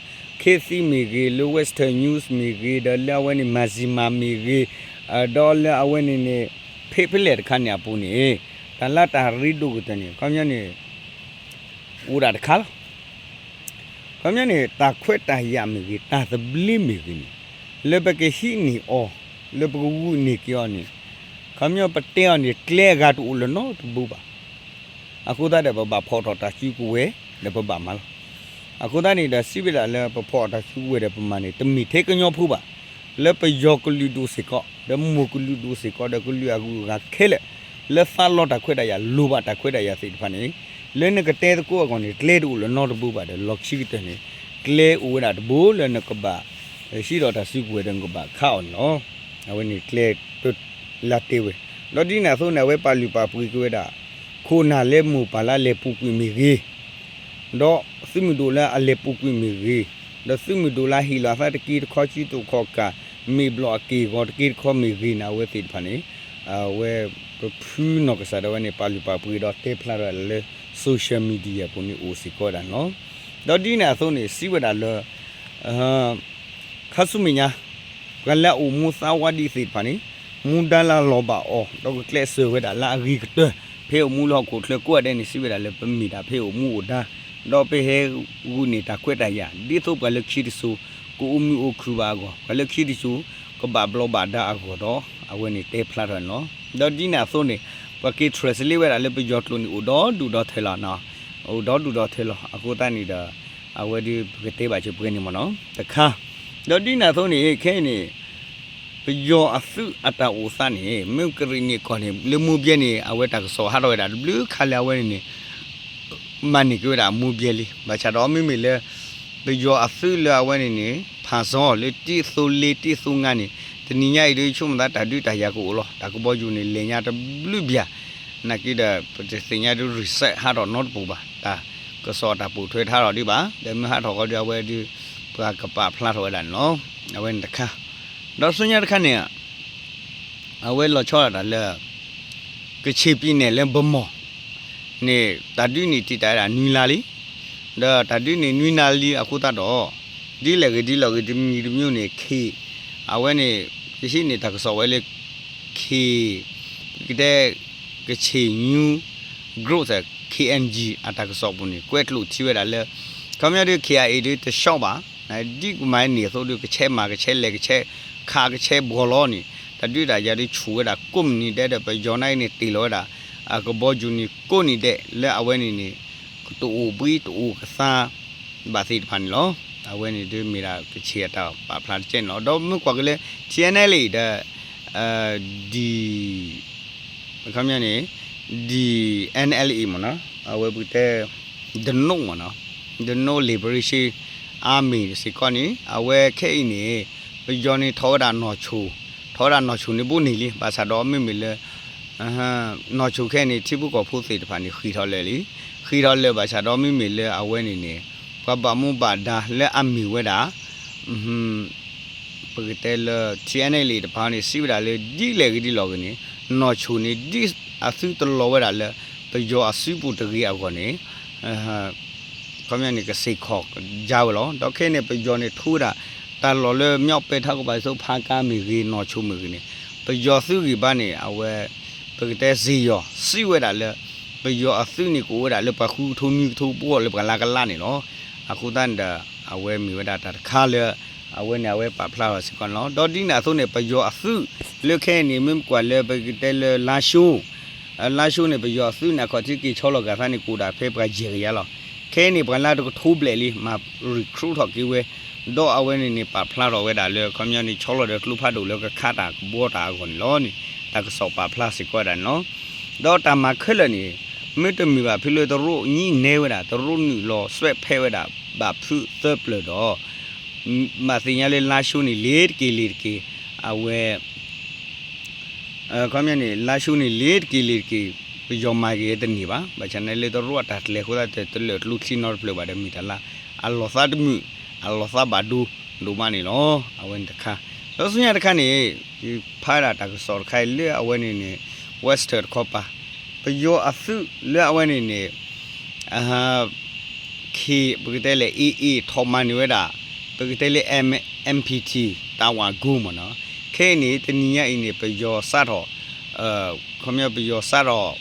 ခ့သံမ့ၢ်ဂ့ၤ လၢ Western News မ့ၢ်ဂ့ၤ ဒီးလၢအဝဲန့ၣ် Mizzima မ့ၢ်ဂ့ၤ ဒီးလၢအဝဲန့ၣ်န့ၣ် page ဖဲလဲၣ်တခါန့ၣ်အပူၤန့ၣ် တၢ်လၢတၢ်ရ့ဒိၣ်ကတၢၢ်န့ၣ် ခီပညီန့ၣ် အိၣ်ဒၣ်တခါလီၤ. ခီပညီန့ၣ် တၢ်ခွဲးတၢ်ယာ်မ့ၢ်ဂ့ၤ တၢ်သဘျ့မ့ၢ်ဂ့ၤန့ၣ် လၢပကဟံးန့ၢ်အီၤ လၢပကဂုာ်န့ၢ်က့ၤအီၤန့ၣ် ခီပညီပတဲအီၤန့ၣ် ကျဲအဂၤတအိၣ်လၢၤနီတဘိဘၣ်. အဃိသတးဒီး ပဘၣ်ဖီၣ်ထီၣ်တၢ်စုကဝဲၤဒီးပဘၣ်မၤလီၤ. အဃိသတးန့ၣ်ဒီး စံးဝဲဒၣ်လၢပဖီၣ်အီၤတၢ်စုကဝဲၤဒီးပမၤန့ၣ် တမ့ၢ်ထဲကညီဖိဘၣ်. လၢပယီၤကလုာ်ဒူၣ်စ့ၢ်ကီး ဒီးမိၢ်ကလုာ်ဒူၣ်စ့ၢ်ကီး ဒီးကလုာ်အဂုၤအဂၤခဲလၢာ် လၢသးလီတၢ်ခွဲးတၢ်ယာ် လိၣ်ဘၣ်တၢ်ခွဲးတၢ်ယာ်သ့ၣ်တဖၣ်န့ၣ် လၢနကတဲသကိးအဂီၢ်န့ၣ် ကျဲတအိၣ်လၢၤနီတဘိဘၣ်ဒီး လီၢ်ခံကတၢၢ်န့ၣ် ကျဲအိၣ်ဝဲဒၣ်တဘိလၢနကဘၣ် ဟံးထီၣ်တၢ်စုကဝဲၤဒီးနကဘၣ်ခးအီၤန့ၣ်လီၤ. အဝဲန့ၣ်ကျဲ လၢတဲဝဲ ဒီးဒ်န့ၣ်အသိးန့ၣ် အဝဲပာ်လုၢ်ပာ်ပှ့ၤက့ၤဝဲဒၣ် ခိၣ်နၢ်လၢမိၢ်ပၢ်လၢအလဲၤပူၤကွံာ်မ့ၢ်ဂ့ၤ, ဒီးသုးမုၢ်ဒိၣ်လၢအလဲၤပူၤကွံာ်မ့ၢ်ဂ့ၤ, ဒီးသုးမုၢ်ဒိၣ်လၢအဟ့ၣ်လီၤအသးတက့တခီ စုတူာ်ခီၣ်ကၢ် မ့ၢ်ဘျီၣ်အက့ၢ်အဂီၤတက့တခီမ့ၢ်ဂ့ၤန့ၣ် အဝဲသ့ၣ်တဖၣ်န့ၣ် အဝဲပဖုနီၢ်ကစၢ်ဒၣ်ဝဲန့ၣ် ပာ်လုၢ်ပာ်ပှ့ၤဒီးတဲဖျါထီၣ်လၢ social media ပူၤန့ၣ်အိၣ်စ့ၢ်ကီးဝဲဒၣ်န့ၣ်လီၤ. ဒီးဒ်န့ၣ်အသိးန့ၣ် စံးဝဲဒၣ်လၢ ခါဆူမဲာ်ညါ ပှၤလၢအအိၣ်မူသးဝးဒ်သ့ၣ်တဖၣ်န့ၣ် မူဒါလၢအလီၤဘၣ်အီၤ ဒီးကကျဲးစၢးဝဲဒၣ်လၢအဂ့ၤကတၢၢ် ဖဲအိၣ်မူလၢဟီၣ်ခိၣ်ချၢကိးဂၤဒဲးန့ၣ် စံးဝဲဒၣ်လၢပမ့ၢ်ဒၣ်ဖဲအိၣ်မူအိၣ်ဒါ ဒီးပဟဲဂုာ်န့ၢ်တၢ်ခွဲးတၢ်ယာ် ဒ်သိးပှၤလၢခံတစိၤ ကအိၣ်မုာ်အိၣ်ခုၣ်ဘၣ်အဂီၢ် ပှၤလၢခံတစိၤ ကဘၣ်ဘျီးဘၣ်ဒါအဂီၢ်ဒီး အဝဲန့ၣ်တဲဖျါထီၣ်န့ၣ်လီၤ. ဒီးဒ်န့ၣ်အသိးန့ၣ် ပှၤက့ၤ translate ဝဲဒၣ်လၢပယီၤကျိာ်န့ၣ် အိၣ်ဒီဒူၣ်ဒီထၢလီၤ အိၣ်ဒီဒူၣ်ဒီထၢလီၤ. အဃိသတးန့ၣ်ဒီး အဝဲဒၣ်ပကတဲဘၣ်စ့ၢ်ပှဲၤန့ၣ်မ့ၢ်နီၤ တခါ ဒီးဒ်န့ၣ်အသိးန့ၣ် ခဲအံၤန့ၣ် ပယီၤအသုးအတၢ်အိၣ်သးန့ၣ် မ့ၢ်ကရံၣ်နံၣ်ကီၢ်န့ၣ် လၢမိၢ်ဘဲန့ၣ် အဝဲတၢ်ကစီၣ်ဟးထီၣ်ဝဲဒၣ်တဘျုးခါလၢအဝဲန့ၣ်န့ၣ် မၤန့ၢ်က့ၤဝဲဒၣ်မိၢ်ဘဲလံ. ဘၣ်ဆၣ်ဒီးမ့မ့ၢ်လၢ ပယီၤအသုးလၢအဝဲန့ၣ်န့ၣ် ဖးစီလၢတံၢ်သိလ့တံၢ်သိငါန့ၣ် တနံၤညါအံၤဒ်ဆိကမိၣ်သးတၢ်ဒုးတၢ်ယၤကအိၣ်လီၤ. တၢ်ကဘီယူၤန့ၣ် လဲၤညါတဘျုးဘျး နာ်က့ဒီး ပတသ့ၣ်ညါဒုး reset ဟးထီၣ်နီတပူၤဘၣ်. တၢ်ကစီၣ်တၢ်ပိာ်ထွဲဟးထီၣ်ဒံးဘၣ်. ဒီးမ့ၢ်ဟးထီၣ်ဃီဒီး အဝဲဒုး ပှၤကပာ်ဖျါထီၣ်ဝဲဒၣ်န့ၣ်လီၤ. အဝဲန့ၣ်တခါ ဒီးဆူညါတခါန့ၣ် အဝဲလီၤဆီဒၣ်တၢ်လၢ ကချ့ၣ်ပံၤနဲၣ်လၢ ဗန်းမော် န့ၣ် တၢ်ဒုးန့ၣ်တံာ်တာ်ဝဲဒၣ်နွံလါလံ. ဒီးတၢ်ဒုးန့ၣ်နွံလါလံအဃိသတးဒီး ဒ်လဲၣ်ဂ့ၤဒ်လဲၣ်ဂ့ၤတမံၤတမံၤန့ၣ် ခ့ၣ် အဝဲန့ၣ် ယဟံးန့ၢ်တၢ်ကစီၣ်ဝဲလၢ ခ့ၣ် ပကတဲ ကချ့ၣ် News Group စ့ၢ် K N G အတၢ်ကစီၣ်ပူၤန့ၣ် ကွဲးကျိာ်ထံဝဲဒၣ်လၢ ခီပညီဒုး K I A ဒုးတဆှီဘၣ် ဒ်ကမၤန့ၣ်အသိးဒုး ကဆဲးမၤကဆဲးလဲၤကဆဲးခးကဆဲးဘှီလီၤန့ၣ် တၢ်ဒုးတၢ်ယၤဒုးဆူၣ်ဝဲဒၣ်ကိးမုၢ်နံၤဒဲးဒီး ပယီၤန့ၣ်န့ၣ်တ့ၢ်လီၤဝဲဒၣ် အကဘီယူၤန့ၣ်ကိးနံၤဒဲး လၢအဝဲန့ၣ်န့ၣ် ကတအိၣ်ဘှံးတအိၣ်ကသါ ဘၣ်သ့ၣ်တဖၣ်န့ၣ်လီၤ. အဝဲန့ၣ်ဒုးမ့ၢ်ဒၣ်ကချ့ၣ်အတၢ်ပာ်ဖျါတကဲန့ၣ်လီၤ. ဒီးမ့ၢ်ကွၢ်က့ၤလၢ T N L A ဒီး ဒ် ခီပညီန့ၣ် ဒ် N L A မ့ၢ်နီၤ အဝဲပကတဲ ဒနိးမ့ၢ်နီၤ ဒနိး Liberation Army စ့ၢ်ကီးန့ၣ် အဝဲခဲအံၤန့ၣ် ပယီၤန့ၣ်ထီၣ်ဝဲဒၣ်နီၢ်ဆိၣ် ထီၣ်ဝဲဒၣ်နီၢ်ဆိၣ်န့ၣ်ဘိန့ၣ်လံ. ဘၣ်ဆၣ်ဒီးမ့မ့ၢ်လၢ နီၢ်ဆိၣ်ခဲအံၤန့ၣ် ထံဖိကီၢ်ဖိသ့ၣ်တဖၣ်န့ၣ် ဃ့ၢ်ထီၣ်လၢာ်လံ. ဃ့ၢ်ထီၣ်လၢာ်ဘၣ်ဆၣ်ဒီးမ့မ့ၢ်လၢအဝဲန့ၣ်န့ၣ် ပှၤဘၣ်မူဘၣ်ဒါလၢအမ့ၢ်ဝဲဒၣ် ပကတဲလၢ ထံအဲၣ်အဲၣ်လ့ၣ် တဖၣ်န့ၣ် စံးဝဲဒၣ်လၢ ဒ်လဲၣ်ဂ့ၤဒ်လဲၣ်ဂ့ၤန့ၣ် နီၢ်ဆိၣ်န့ၣ် ဒ်အသုတလီၤဝဲဒၣ်လၢ ပယီၤအစုပူၤတဂ့ၤအဂီၢ်န့ၣ် ခီပညီန့ၣ် ကစ့ၢ်ခီၣ်ကဒါဝဲလီၤ. ဒီးခဲအံၤန့ၣ် ပယီၤန့ၣ် ထိဝဲဒၣ် တၢ်လီၢ်လၢ မၠီၣ်ပဲၢ်ထးကပၤ ဒ်သိး ဖးကါမ့ၢ်ဂ့ၤ နီၢ်ဆိၣ်မ့ၢ်ဂ့ၤန့ၣ် ပယီၤသုဂံၢ်ဘါန့ၣ် အဝဲ ပကတဲစ့ၢ်ယီၤ စံးဝဲဒၣ်လၢ ပယီၤအသုးန့ၣ် ကအိၣ်ဝဲဒၣ်လၢပှၤဃုကထိနွံကထိ ပဂီၢ်လၢပှၤလၢကလါန့ၣ်လီၤ. အဃိသတးန့ၣ်ဒီး အဝဲမ့ၢ်ဝဲဒၣ်တၢ်တခါလၢ အဝဲန့ၣ် အဝဲပာ်ဖျါထီၣ်စ့ၢ်ကီးန့ၣ်လီၤ. ဒီးဒ်န့ၣ်အသိးန့ၣ် ပယီၤအသုး လၢခဲအံၤန့ၣ် မ့ၢ်ကွၢ်လၢပကတဲလၢလါၡိ လါၡိန့ၣ် ပယီၤအသုးန့ၣ် အခီၣ်ထံးက့ၤဆီလီၤက့ၤအသးန့ၣ် ကအိၣ်ဒၣ်ဖဲပှၤယဲၢ်ကယၤလီၤ. ခဲအံၤန့ၣ် ပှၤလၢတကထိဘျဲၣ်လံ မၤ recruit ထီၣ်က့ၤဝဲ ဒီးအဝဲန့ၣ်န့ၣ် ပာ်ဖျါထီၣ်ဝဲဒၣ်လၢ ခီပညီန့ၣ် ဆီလီၤဒီးကျိဖးဒိၣ်လၢကခးတၢ်ကဘှီတၢ်အဂီၢ်န့ၣ်လီၤန့ၣ် တၢ်ကစီၣ်ပာ်ဖျါစ့ၢ်ကီးဝဲဒၣ်န့ၣ်လီၤ. ဒီးတၢ်မၤခဲလၢာ်န့ၣ် မ့တမ့ၢ်ဘၣ်ဖဲလၢတရူးညံနဲဝဲဒၣ် တရူးနုာ်လီၤစွဲးဖဲးဝဲဒၣ် ဘၣ်ဖုးသၢပျၢၤဒီး ဘၣ်သ့ၣ်ညါလၢလါၡိန့ၣ် လ့ၤတက့ၢ်လ့ၤတက့ၢ် အဝဲ ခီပညီန့ၣ် လါၡိန့ၣ် လ့ၤတက့ၢ်လ့ၤတက့ၢ် ပယီၤမၤက့ၤတန့ၢ်ဘၣ်. ဘၣ်ဆၣ်န့ၣ်လၢတရူးအတၢ်ကျဲၤအဃိသတး တလၢာ်ကျိချံနီတဖျၢၣ်ဘၣ်ဒီး မ့ၢ်တၢ်လၢ အလီၤသးတမုာ် အလီၤသးဘၣ်ဒိဒိၣ်မးန့ၣ်လီၤ. အဝဲန့ၣ်တခါ ဒီးဆူညါတခါန့ၣ် ယဖးဒၣ်တၢ်ကစီၣ်တခါအံၤလၢအဝဲန့ၣ်န့ၣ် Western တခီပၤ ပယီၤအသုးလၢအဝဲန့ၣ်န့ၣ် ခ့ ပကတဲလဲၣ် AA ထီၣ်မၤန့ၢ်ဝဲဒၣ် ပကတဲလၢ MPT တၢ်ဝးကိမ့ၢ်နီၤ. ခဲအံၤန့ၣ် တနံၤညါအံၤန့ၣ် ပယီၤစးထီၣ် ခီပညီပယီၤစးထီၣ်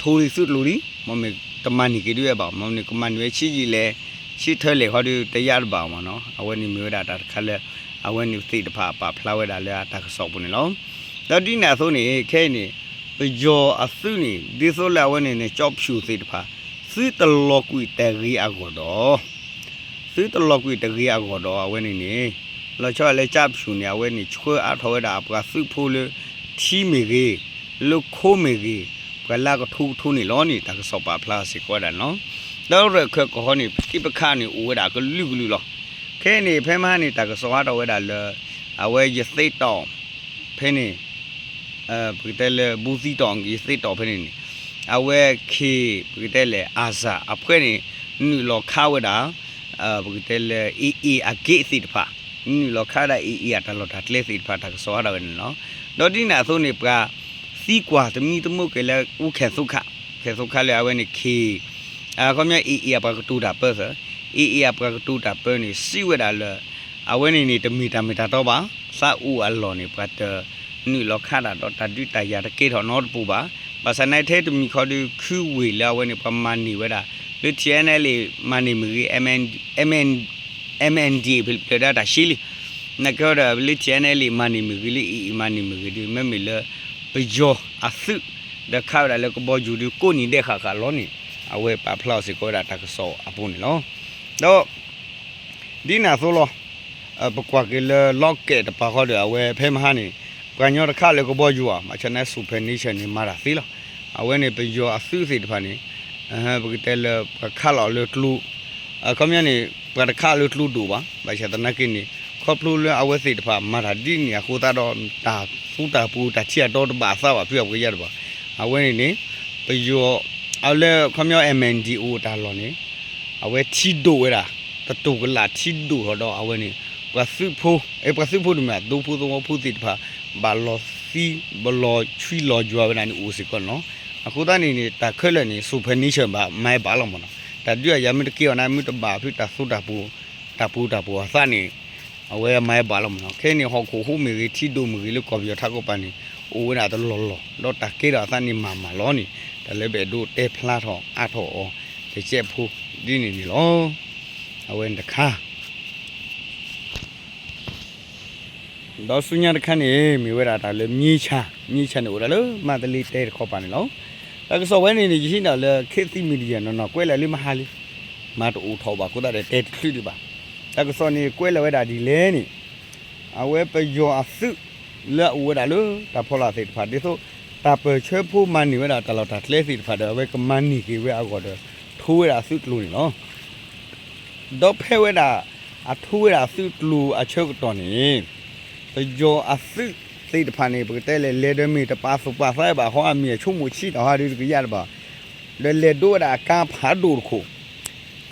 ထိလံသုးကျိၤလံ မ့မ့ၢ်တမၤန့ၢ်က့ၤဒ်ဝဲဘၣ် မ့မ့ၢ်ကမၤန့ၢ်ဝဲဆံးယံာ်လဲၣ် ဆံးထၢလဲၣ်ဃီဒီး တယါတဘၣ်မ့ၢ်နီၤ. အဝဲန့ၣ်မ့ၢ်ဝဲဒၣ်တၢ်တခါလၢ အဝဲန့ၣ်သ့ၣ်တဖၣ်ပာ်ဖျါဝဲဒၣ်လၢအတၢ်ကစီၣ်ပူၤန့ၣ်လီၤ. ဒီးဒ်န့ၣ်အသိးန့ၣ် ခဲအံၤန့ၣ် ပယီၤအသုးန့ၣ် ဒ်သိးလၢအဝဲန့ၣ်န့ၣ် ကၠီဖၠူၣ်သ့ၣ်တဖၣ် သုတလီၤကွံာ်တဂ့ၤအဂီၢ်ဒီး သုတလီၤကွံာ်တဂ့ၤအဂီၢ်ဒီး အဝဲန့ၣ်န့ၣ် လီၤဆီဒၣ်လၢကၠီဖၠူၣ်န့ၣ် အဝဲန့ၣ်ဆှၢအါထီၣ်ဝဲဒၣ်အပှၤသုးဖိလၢ ထံမ့ၢ်ဂ့ၤ လၢခိမ့ၢ်ဂ့ၤ ပှၤလၢကထိကထိန့ၣ်လီၤန့ၣ် တၢ်ကစီၣ်ပာ်ဖျါစ့ၢ်ကီးဝဲဒၣ်န့ၣ်လီၤ. ဒီးရၢၢ်ခၢၣ်ကဟီန့ၣ် ပဋိပက္ခန့ၣ် အိၣ်ဝဲဒၣ်ကလုာ်ကလုာ်လီၤ. ခဲအံၤန့ၣ် ဖဲမဟါန့ၣ် တၢ်ကစီၣ်ဟးထီၣ်ဝဲဒၣ်လၢ အဝဲယသ့ၣ်တီၣ် ဖဲန့ၣ် ပကတဲလၢ ဘူးသီးတောင် ယသ့ၣ်တီၣ်ဖဲန့ၣ်န့ၣ် အဝဲခ့ ပကတဲလဲၣ် အၤစၢ် အဖှဲန့ၣ် နုာ်လီၤခးဝဲဒၣ် ပကတဲလၢ AA အက့သ့ၣ်တဖၣ် နုာ်လီၤခးဝဲဒၣ် AA အတၢ်လီၢ်တၢ်ကျဲသ့ၣ်တဖၣ် တၢ်ကစီၣ်ဟးထီၣ်ဝဲန့ၣ်လီၤ. ဒီးဒ်န့ၣ်အသိးန့ၣ် ပှၤသံကွၢ်သမံသမိးက့ၤလၢ အူခဲၣ်သူခး ခဲၣ်သူခးလၢအဝဲန့ၣ်ခ့ ခီပညီ AA အပှၤကတိၤတၢ်ပၢသၢ AA အပှၤကတိၤတၢ်ပၢန့ၣ် စံးဝဲဒၣ်လၢ အဝဲန့ၣ်န့ၣ် တမ့ၢ်တၢ်မ့ၢ်တၢ်တီဘၣ်, သးအိၣ်အလီၢ်န့ၣ် ပှၤတနုာ်လီၤခးတၢ်ဒီးတၢ်ဒုးတၢ်ယၤတကဲထီၣ်နီတပူၤဘၣ်. ဘၣ်ဆၣ်နာ်ထဲတမံၤဃီဒီး ခုဝ့ၢ်လၢအဝဲန့ၣ် ပှၤမၤန့ၢ်ဝဲဒၣ် လၢ ထံအဲၣ်အဲၣ်လ့ၣ် မၤန့ၢ်မ့ၢ်ဂ့ၤ MNDAA ဖဲပျၢၤဒၣ်တၢ်ရှ့လံ. နာ်က့ဒီး လၢ ထံအဲၣ်အဲၣ်လ့ၣ် မၤန့ၢ်မ့ၢ်ဂ့ၤ လၢ AA မၤန့ၢ်မ့ၢ်ဂ့ၤဒီး မ့မ့ၢ်လၢ ပယီၤအသုး ဒီးခးဝဲဒၣ်လၢကဘီယူၤဒီး ကိးနံၤဒဲးဃာ်ဃာ်လီၤန့ၣ် အဝဲပာ်ဖျါအီၤစ့ၢ်ကီးဝဲဒၣ်တၢ်ကစီၣ်အပူၤန့ၣ်လီၤ. ဒီး ဒ်န့ၣ်အသိးလီၤ. ပကွၢ်က့ၤလၢ လီၢ်ကဲး တပၤဃီဒီး အဝဲဖဲမဟါန့ၣ် ပှၤကညီတခါလၢကဘီယူၤအီၤ ဘၣ်ဆၣ်န့ၣ် Supernation န့ၣ် မၤတၢ်သ့လီၤ. အဝဲန့ၣ် ပယီၤအသုးသ့ၣ်တဖၣ်န့ၣ် ပကတဲလၢ ပှၤခးလီၤလၢကျိ အခီပညီန့ၣ် ပှၤတခးလၢကျိဒိၣ်ဘၣ်. ဘၣ်ဆၣ်သနာ်က့န့ၣ် ခီဖျိလၢအဝဲသ့ၣ်တဖၣ်မၤတၢ်ဒ်န့ၣ်အဃိသတးဒီး တၢ်သူတၢ်ပူၤ တၢ်ထံၣ်အတီတဘၣ်အသးဘၣ် ဖုအပှဲၤယါတဘၣ်. အဝဲန့ၣ်န့ၣ် ပယီၤ အလၢခီပညီ MNDAA တၢ်လီၢ်န့ၣ် အဝဲထံဒိၣ်ဝဲဒၣ် တတူၢ်ကလာ်ထံဒိၣ်ထီၣ်ဒီး အဝဲန့ၣ် ပှၤသုးဖိ အဲ ပှၤသုးဖိတမ့ၢ် ဒူဖိသဝီဖိသ့ၣ်တဖၣ် ဘၣ်လီၤသံ ဘၣ်လီၤဆွံလီၤယွၤဝဲဒၣ်န့ၣ် အိၣ်စ့ၢ်ကီးန့ၣ်လီၤ. အဃိသတးန့ၣ်န့ၣ် တၢ်ခဲလၢာ်န့ၣ် Supernation ဘၣ် မၤဘၣ်လီၤမ့ၢ်နီၤ. တၢ်ဒုးအယၤမ့ၢ်တကဲအီၤန့ၣ် မ့ၢ်တဘၣ်ဖုတၢ်သူတၢ်ပူၤ တၢ်ပူၤတၢ်ပူၤအသးန့ၣ် အဝဲမၤဘၣ်လီၤမ့ၢ်နီၤ. ခဲအံၤန့ၣ် ဟီၣ်ခိၣ်ဟိမ့ၢ်ဂ့ၤ ထံဒိၣ်မ့ၢ်ဂ့ၤ လၢကီၢ်ပယီၤထးကီၢ်ပၤန့ၣ် အိၣ်ဝဲဒၣ်တလီၢ်လီၢ် ဒီးတၢ်ကဲထီၣ်အသးန့ၣ်မၤမၤလီၤန့ၣ် တၢ်လၢပအဲၣ်ဒိးတဲဖျါထီၣ်အါထီၣ်အီၤ တစဲးဖိ ဒ်န့ၣ်န့ၣ်လီၤ. အဝဲန့ၣ်တခါ ဒီးဆူညါတခါန့ၣ် မ့ၢ်ဝဲဒၣ်တၢ်လၢ မြင်းခြံ မြင်းခြံ န့ၣ် အိၣ်ဝဲဒၣ်လၢမၤတလ့ၤတဲတခီပၤန့ၣ်လီၤ. တၢ်ကစီၣ်ဝဲန့ၣ်န့ၣ် ယဟံးန့ၢ်လၢ ခေတ်သစ် Media နီၢ်နီၢ် ကွဲးလၢာ်လၢမဟါလံ မၤတအိၣ်ထီၣ်ဘၣ်အဃိသတးဒီး တဲတချုးဒံးဘၣ်. တၢ်ကစီၣ်န့ၣ် ကွဲးလၢာ်ဝဲဒၣ်ဒ်လဲၣ်န့ၣ် အဝဲပယီၤအသုး လၢအအိၣ်ဝဲဒၣ်လၢတၢ်ဖီလာ်သ့ၣ်တဖၣ် ဒ်သိး တၢ်ပၢၢ်ဆၢဖိမၤန့ၢ်ဝဲဒၣ်တၢ်လီၢ်တၢ်ကျဲသ့ၣ်တဖၣ်ဒီး အဝဲကမၤန့ၢ်က့ၤဝဲအဂီၢ်ဒီး ထိဝဲဒၣ်အသုးကျိၤန့ၣ်လီၤ. ဒီးဖဲဝဲဒၣ် အထိဝဲဒၣ်အသုးကျိၤအဆၢကတီၢ်န့ၣ် ပယီၤအသုးသ့ၣ်တဖၣ်န့ၣ် ပကတဲလဲၣ် လဲၤဒီးမ့ၢ်တပာ်သူၣ်ပာ်သးဘၣ် ဟီအမံၤအဆိကမိၣ်ဆံးတၢ်ဟီဒုးတကယၤတဘၣ် ဒီးလဲၤဒိဝဲဒၣ်အကါဖးဒိၣ်တခိၣ်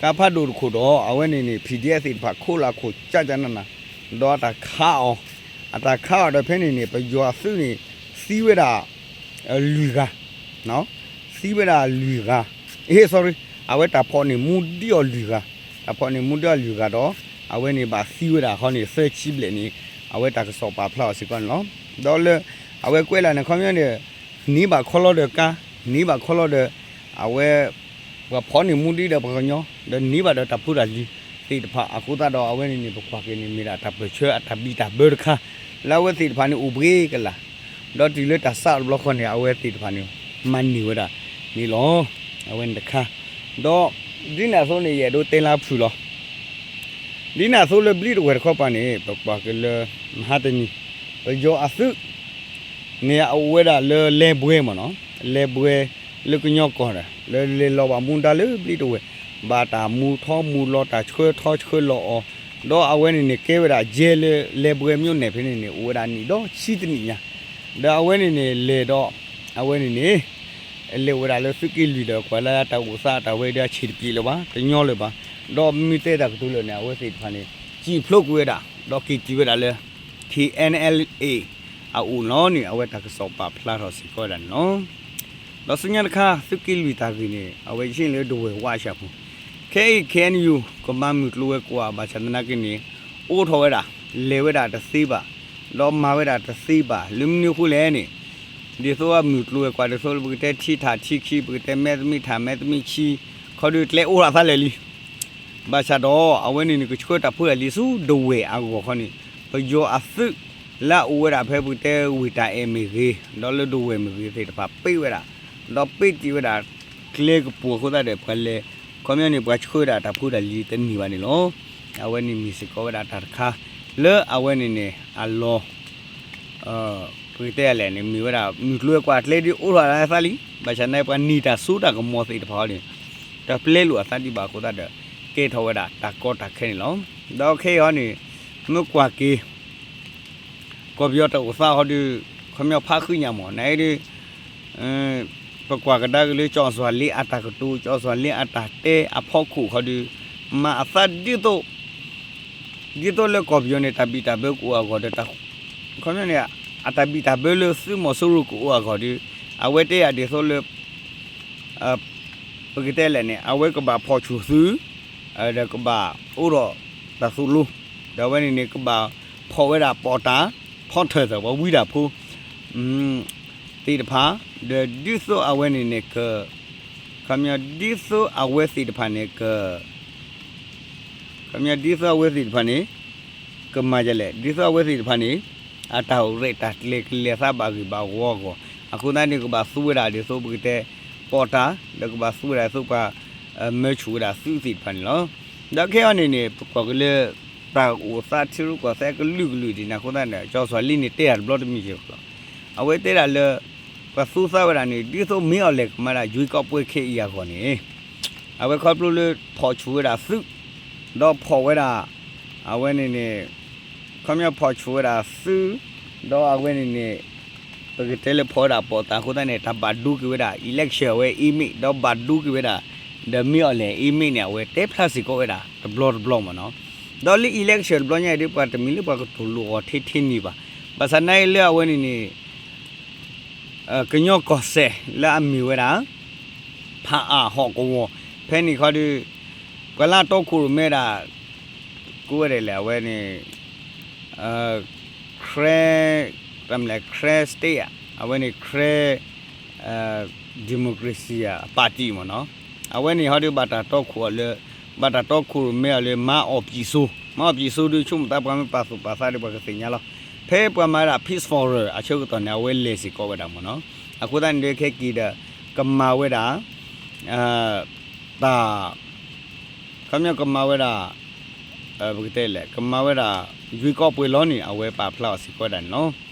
ကါဖးဒိၣ်တခိၣ်ဒီး အဝဲန့ၣ်န့ၣ် PDF သ့ၣ်တဖၣ် ခိးလၢအခိၣ်ကၠၢ်ကၠၢ်နးနး ဒီးတၢ်ခးအီၤ အတၢ်ခးအီၤဒီးဖဲန့ၣ်န့ၣ် ပယီၤအသုးန့ၣ် သံဝဲဒၣ် လွံၢ်ဂၤ, သံဝဲဒၣ်လွံၢ်ဂၤ, အ့ sorry, အဝဲတၢ်ဖီၣ်န့ၢ်မူဒံးအီၤလွံၢ်ဂၤ, တၢ်ဖီၣ်န့ၢ်မူဒံးအီၤလွံၢ်ဂၤဒီး အဝဲန့ၣ်ဘၣ်သံဝဲဒၣ်ဃီန့ၣ် သၢဆံဘျဲၣ်န့ၣ် အဝဲတၢ်ကစီၣ်ပာ်ဖျါအီၤစ့ၢ်ကီးန့ၣ်လီၤ. ဒီးလၢ အဝဲကွဲးလၢ်န့ၣ် ခီပညီန့ၣ် န့ၢ်ဘၣ်ခီလီၤဒီးကါ, န့ၢ်ဘၣ်ခီလီၤဒီး အဝဲ ပှၤဖီၣ်န့ၢ်မူဒံးဒီးပှၤကညီ ဒီးန့ၢ်ဘၣ်ဒီးတၢ်ဖိတၢ်လံၤသ့ၣ်တဖၣ်အဃိသတးဒီး အဝဲန့ၣ်န့ၣ် ပကွၢ်က့ၤန့ၣ် မ့ၢ်ဒၣ်တၢ်ပၢၢ်ဆၢအတၢ်ဘံၣ်တၢ်ဘၢတခါ လၢအဝဲသ့ၣ်တဖၣ်န့ၣ်အိၣ်ဘှ့ကလာ်, ဒီးတုၤလၢတၢ်ဆါအီၤတဘျီဃီန့ၣ် အဝဲသ့ၣ်တဖၣ်န့ၣ် မၤန့ၢ်ဝဲဒၣ်န့ၣ်လီၤ. အဝဲန့ၣ်တခါ ဒီး ဒ်န့ၣ်အသိးန့ၣ် ယအဲၣ်ဒိးတဲလၢဖုၣ်လီၤ. ဒ်န့ၣ်အသိးလၢဘျံးတဝဲၢ်တခီပၤန့ၣ် ပကွၢ်က့ၤလၢ မဟါတနံၤ ပယီၤအသုး န့ၣ်အအိၣ်ဝဲဒၣ်လၢလဲၤဘှဲမ့ၢ်နီၤ, လဲၤဘှဲလၢကညီကီၢ်ဒီး လၢလဲၤလီၤဘၣ်မူဒါလၢဘျံးတဝဲၢ်, ဘၣ်တၢ်မူထီမူလီၤ တၢ်ဆှၢထီဆှၢလီၤအီၤ, ဒီးအဝဲန့ၣ်န့ၣ် ကဲဝဲဒၣ်ယဲလၢလဲၤဘှဲမၠိၣ်နဲၣ်ဖဲန့ၣ်န့ၣ် အိၣ်ဝဲဒၣ်နံၣ်ဒီးဆံတနံၣ်ညါ, ဒီးအဝဲန့ၣ်န့ၣ် လဲၤဒီး အဝဲန့ၣ်န့ၣ် လဲၤအိၣ်ဝဲဒၣ်လၢသုးက့လွံၢ်ဒီး ကွၢ်လၢတၢ်အိၣ်သးတၢ်ဝဲဒၣ်ဆံးတပျံၤလၢၤဘၣ် တညီလၢၤဘၣ်, ဒီးမ့ၢ်တဲတၢ်ကတိၤလၢာ်န့ၣ် အဝဲသ့ၣ်တဖၣ်န့ၣ် စံၣ်ဖျိကွံာ်ဝဲဒၣ် ဒီးက့ၤတုၤဝဲဒၣ်လၢ K N L A အအိၣ်လီၤန့ၣ် အဝဲတၢ်ကစီၣ်ပာ်ဖျါထီၣ်စ့ၢ်ကီးဝဲဒၣ်န့ၣ်လီၤ. ဒီးဆူညါတခါ သုးက့လွံၢ်တၢ်ဂ့ၢ်န့ၣ် အဝဲယဆ့ၣ်လၢဒဝဲၢ်ဝါအဆၣ်ဖိ ခဲအံၤ K N U ကမၤမုၢ်ကျိၤဝဲၤကွာ်ဘၣ်ဆၣ်သနာ်က့န့ၣ် အိးထီၣ်ဝဲဒၣ် လဲၤဝဲဒၣ်တသ့ဘၣ်, ဒီးမၤဝဲဒၣ်တသ့ဘၣ် လၢမနုၤအဃိလဲၣ်န့ၣ် ဒ်သိးအမုၢ်ကျိၤဝဲၤကွာ်ဒ်သိးလၢပကတဲထံထၣ်ထံခံ ပကတဲမဲာ်တမံၤထၣ်မဲာ်တမံၤခံ ခီဒုးကျဲအိးထီၣ်သးလဲၣ်လံ ဘၣ်ဆၣ်ဒီး အဝဲန့ၣ်န့ၣ် ကဆှၢတၢ်ဖိတၢ်လံၤဆူဒဝဲၢ်အဂီၢ်ခီန့ၣ် ပယီၤအသုး လၢအအိၣ်ဝဲဒၣ်ဖဲပကတဲဝ့ၢ်တၢ်အဲၣ်မ့ၢ်ဂ့ၤ ဒီးလၢဒဝဲၢ်မ့ၢ်ဂ့ၤသ့ၣ်တဖၣ်ပ့ၢ်ဝဲဒၣ်, ဒီးပ့ၢ်တ့ၢ်ဝဲဒၣ် ကျဲကပူၤအဃိသတးဒီး ပှၤလဲၤ ခီပညီန့ၣ် ပှၤဆှၢဒၣ်တၢ်ဖိတၢ်လံၤတန့ၢ်ဘၣ်န့ၣ်လီၤ. အဝဲန့ၣ်မ့ၢ်စ့ၢ်ကီးဝဲဒၣ်တၢ်တခါ လၢအဝဲန့ၣ်န့ၣ် အလီၢ် ပကတဲလဲၣ်န့ၣ် မ့ၢ်ဝဲဒၣ် မုၢ်ကျိၤဝဲၤကွာ်ကျဲဒ်အိးထီၣ်လၢအသးလံ, ဘၣ်ဆၣ်န့ၣ် ပှၤနံၤတၢ်စိတၢ်ကမီၤသ့ၣ်တဖၣ်အီၤန့ၣ် တပျဲလိာ်အသးဒံးဘၣ်အဃိသတးဒီး ကဲထီၣ်ဝဲဒၣ်တၢ်ကီတၢ်ခဲန့ၣ်လီၤ. ဒီးခဲအံၤအီၤန့ၣ် မ့ၢ်ကွၢ်က့ၤ ကီၢ်ပယီၤတၢ်အိၣ်သးဟီဒုး ခီပညီဖးဃုညါမ့ၢ် နအံၤဒုး ပကွၢ်ကဒါက့ၤလၢ ကၠီၣ်စွၣ်လ့အတၢ်ကတိၤ ကၠီၣ်စွၣ်လ့အတၢ်တဲအဖီခိၣ်ခီဒုး မၤအသးဒ်သိး ဒ်သိးလၢကီၢ်ပယီၤန့ၣ် တၢ်ဘံၣ်တၢ်ဘၢကအိၣ်အဂီၢ်ဒီး ခီပညီန့ၣ် အတၢ်ဘံၣ်တၢ်ဘၢလၢသုးမီၤစိရိၤကအိၣ်အဂီၢ်ဒီး အဝဲတဲယၤဒ်သိးလၢ ပကတဲလဲၣ်န့ၣ် အဝဲကဘၣ်ဖီၣ်ဆူၣ်သုး ဒီးကဘၣ်အိၣ်ဒီးတၢ်သိၣ်လိ ဒီးအဝဲန့ၣ်န့ၣ် ကဘၣ်ဖီၣ်ဝဲဒၣ်ပီးတၢ် ဖီထၢၣ်သၢၣ် ပှၤဝံတၢ်ဖိ သ့ၣ်တဖၣ် ဒီးဒ်သိးအဝဲန့ၣ်န့ၣ်က ခီပညီဒ်သိးအဝဲသ့ၣ်တဖၣ်န့ၣ်က ခီပညီဒ်သိးအဝဲသ့ၣ်တဖၣ်န့ၣ် ကမၤဒ်လဲၣ် ဒ်သိးအဝဲသ့ၣ်တဖၣ်န့ၣ် အတၢ်အိၣ်ရဲၣ်တၢ်ကျဲၤကလဲၤသးဘၣ်ဂ့ၢ်ဘၣ်ဝီအဂီၢ် အဃိသတးန့ၣ် ကဘၣ်သူဝဲဒၣ်ဒ်သိးပကတဲ ပီးတၢ် ဒီးကဘၣ်သူဝဲဒၣ်ဒ်သိးပှၤ မၢဆူၣ်ဝဲဒၣ်သုးသ့ၣ်တဖၣ်န့ၣ်လီၤ. ဒီးခဲအံၤန့ၣ်န့ၣ် ပကွၢ်က့ၤလၢ တၢ်အိၣ်သးထံရူၢ်ကီၢ်သဲးကလုာ်ကလုာ်ဒ်န့ၣ်အဃိသတးန့ၣ် ကၠီၣ်စွၣ်လ့န့ၣ်တဲတၢ်တဘျီတမံၤက့ၤလီၤ. အဝဲတဲဒၣ်လၢ ပှၤသူသးဝဲဒၣ်န့ၣ် ဒ်သိးမ့ၢ်အီၤလဲၣ်ကမၤဒၣ် ရွေးကောက်ပွဲ ခဲအံၤအဂီၢ်န့ၣ် အဝဲခီဖျိလၢဖီၣ်ဆူၣ်ဝဲဒၣ်သုး ဒီးဖီၣ်ဝဲဒၣ် အဝဲန့ၣ်န့ၣ် ခီပညီဖီၣ်ဆူၣ်ဝဲဒၣ်သုး ဒီးအဝဲန့ၣ်န့ၣ် ပကတဲလၢဖီၣ်ဝဲဒၣ်ပီးတၢ်အဃိသတးန့ၣ် တၢ်ဘၣ်ဒိက့ၤဝဲဒၣ် election အဝဲ image ဒီးဘၣ်ဒိက့ၤဝဲဒၣ် ဒီးမ့ၢ်အီၤလဲၣ် image န့ၣ် အဝဲတဲဖျါစ့ၢ်ကီးဝဲဒၣ်တဘျီတဘျီမ့ၢ်နီၤ. ဒီးလၢ election တဘျီညါအံၤဒ် ပှၤတမံၤလၢပှၤကတိၤလိာ်အီၤထဲထဲန့ၣ်ဘၣ်. ဘၣ်ဆၣ်နာ်အံၤလၢအဝဲန့ၣ်န့ၣ် ကညီကီၢ်စဲၣ်လၢအမ့ၢ်ဝဲဒၣ် ဖးအၣ်ဟီၣ်ကဝီၤ ဖဲန့ၣ်ခီဒီး ပှၤလၢအတီခိၣ်ရိၣ်မဲဒၣ် ကိးဝဲဒၣ်လဲၣ် အဝဲန့ၣ် Karen တၢ်မလဲၣ် Karen State အဝဲန့ၣ် Karen Democracy အပၣ်တံၣ်မ့ၢ်နီၤ. အဝဲန့ၣ်ဟီဒီးဘၣ်တၢ်တီခိၣ်အီၤလၢ ဘၣ်တၢ်တီခိၣ်ရိၣ်မဲအီၤလၢ မၤအီၣ်ပံာ်စိ မၤအီၣ်ပံာ်စိဒီး ဆိကမိၣ်သးပှၤမ့ၢ်ပာ်သူၣ်ပာ်သးဒီးပှၤကသ့ၣ်ညါလီၤ. ဖဲပှၤမၤဒၣ် Peace Forum အဆၢကတီၢ်န့ၣ် အဝဲလဲၤစ့ၢ်ကီးဝဲဒၣ်မ့ၢ်နီၤ. အဃိသတးန့ၣ်ဒီးခဲက့ၤဒီး ကမၤဝဲဒၣ် တၢ် ခီပညီကမၤဝဲဒၣ် ပကတဲလဲၣ် ကမၤဝဲဒၣ် ရွေးကောက်ပွဲ လီၤန့ၣ် အဝဲပာ်ဖျါအီၤစ့ၢ်ကီးဝဲဒၣ်န့ၣ်လီ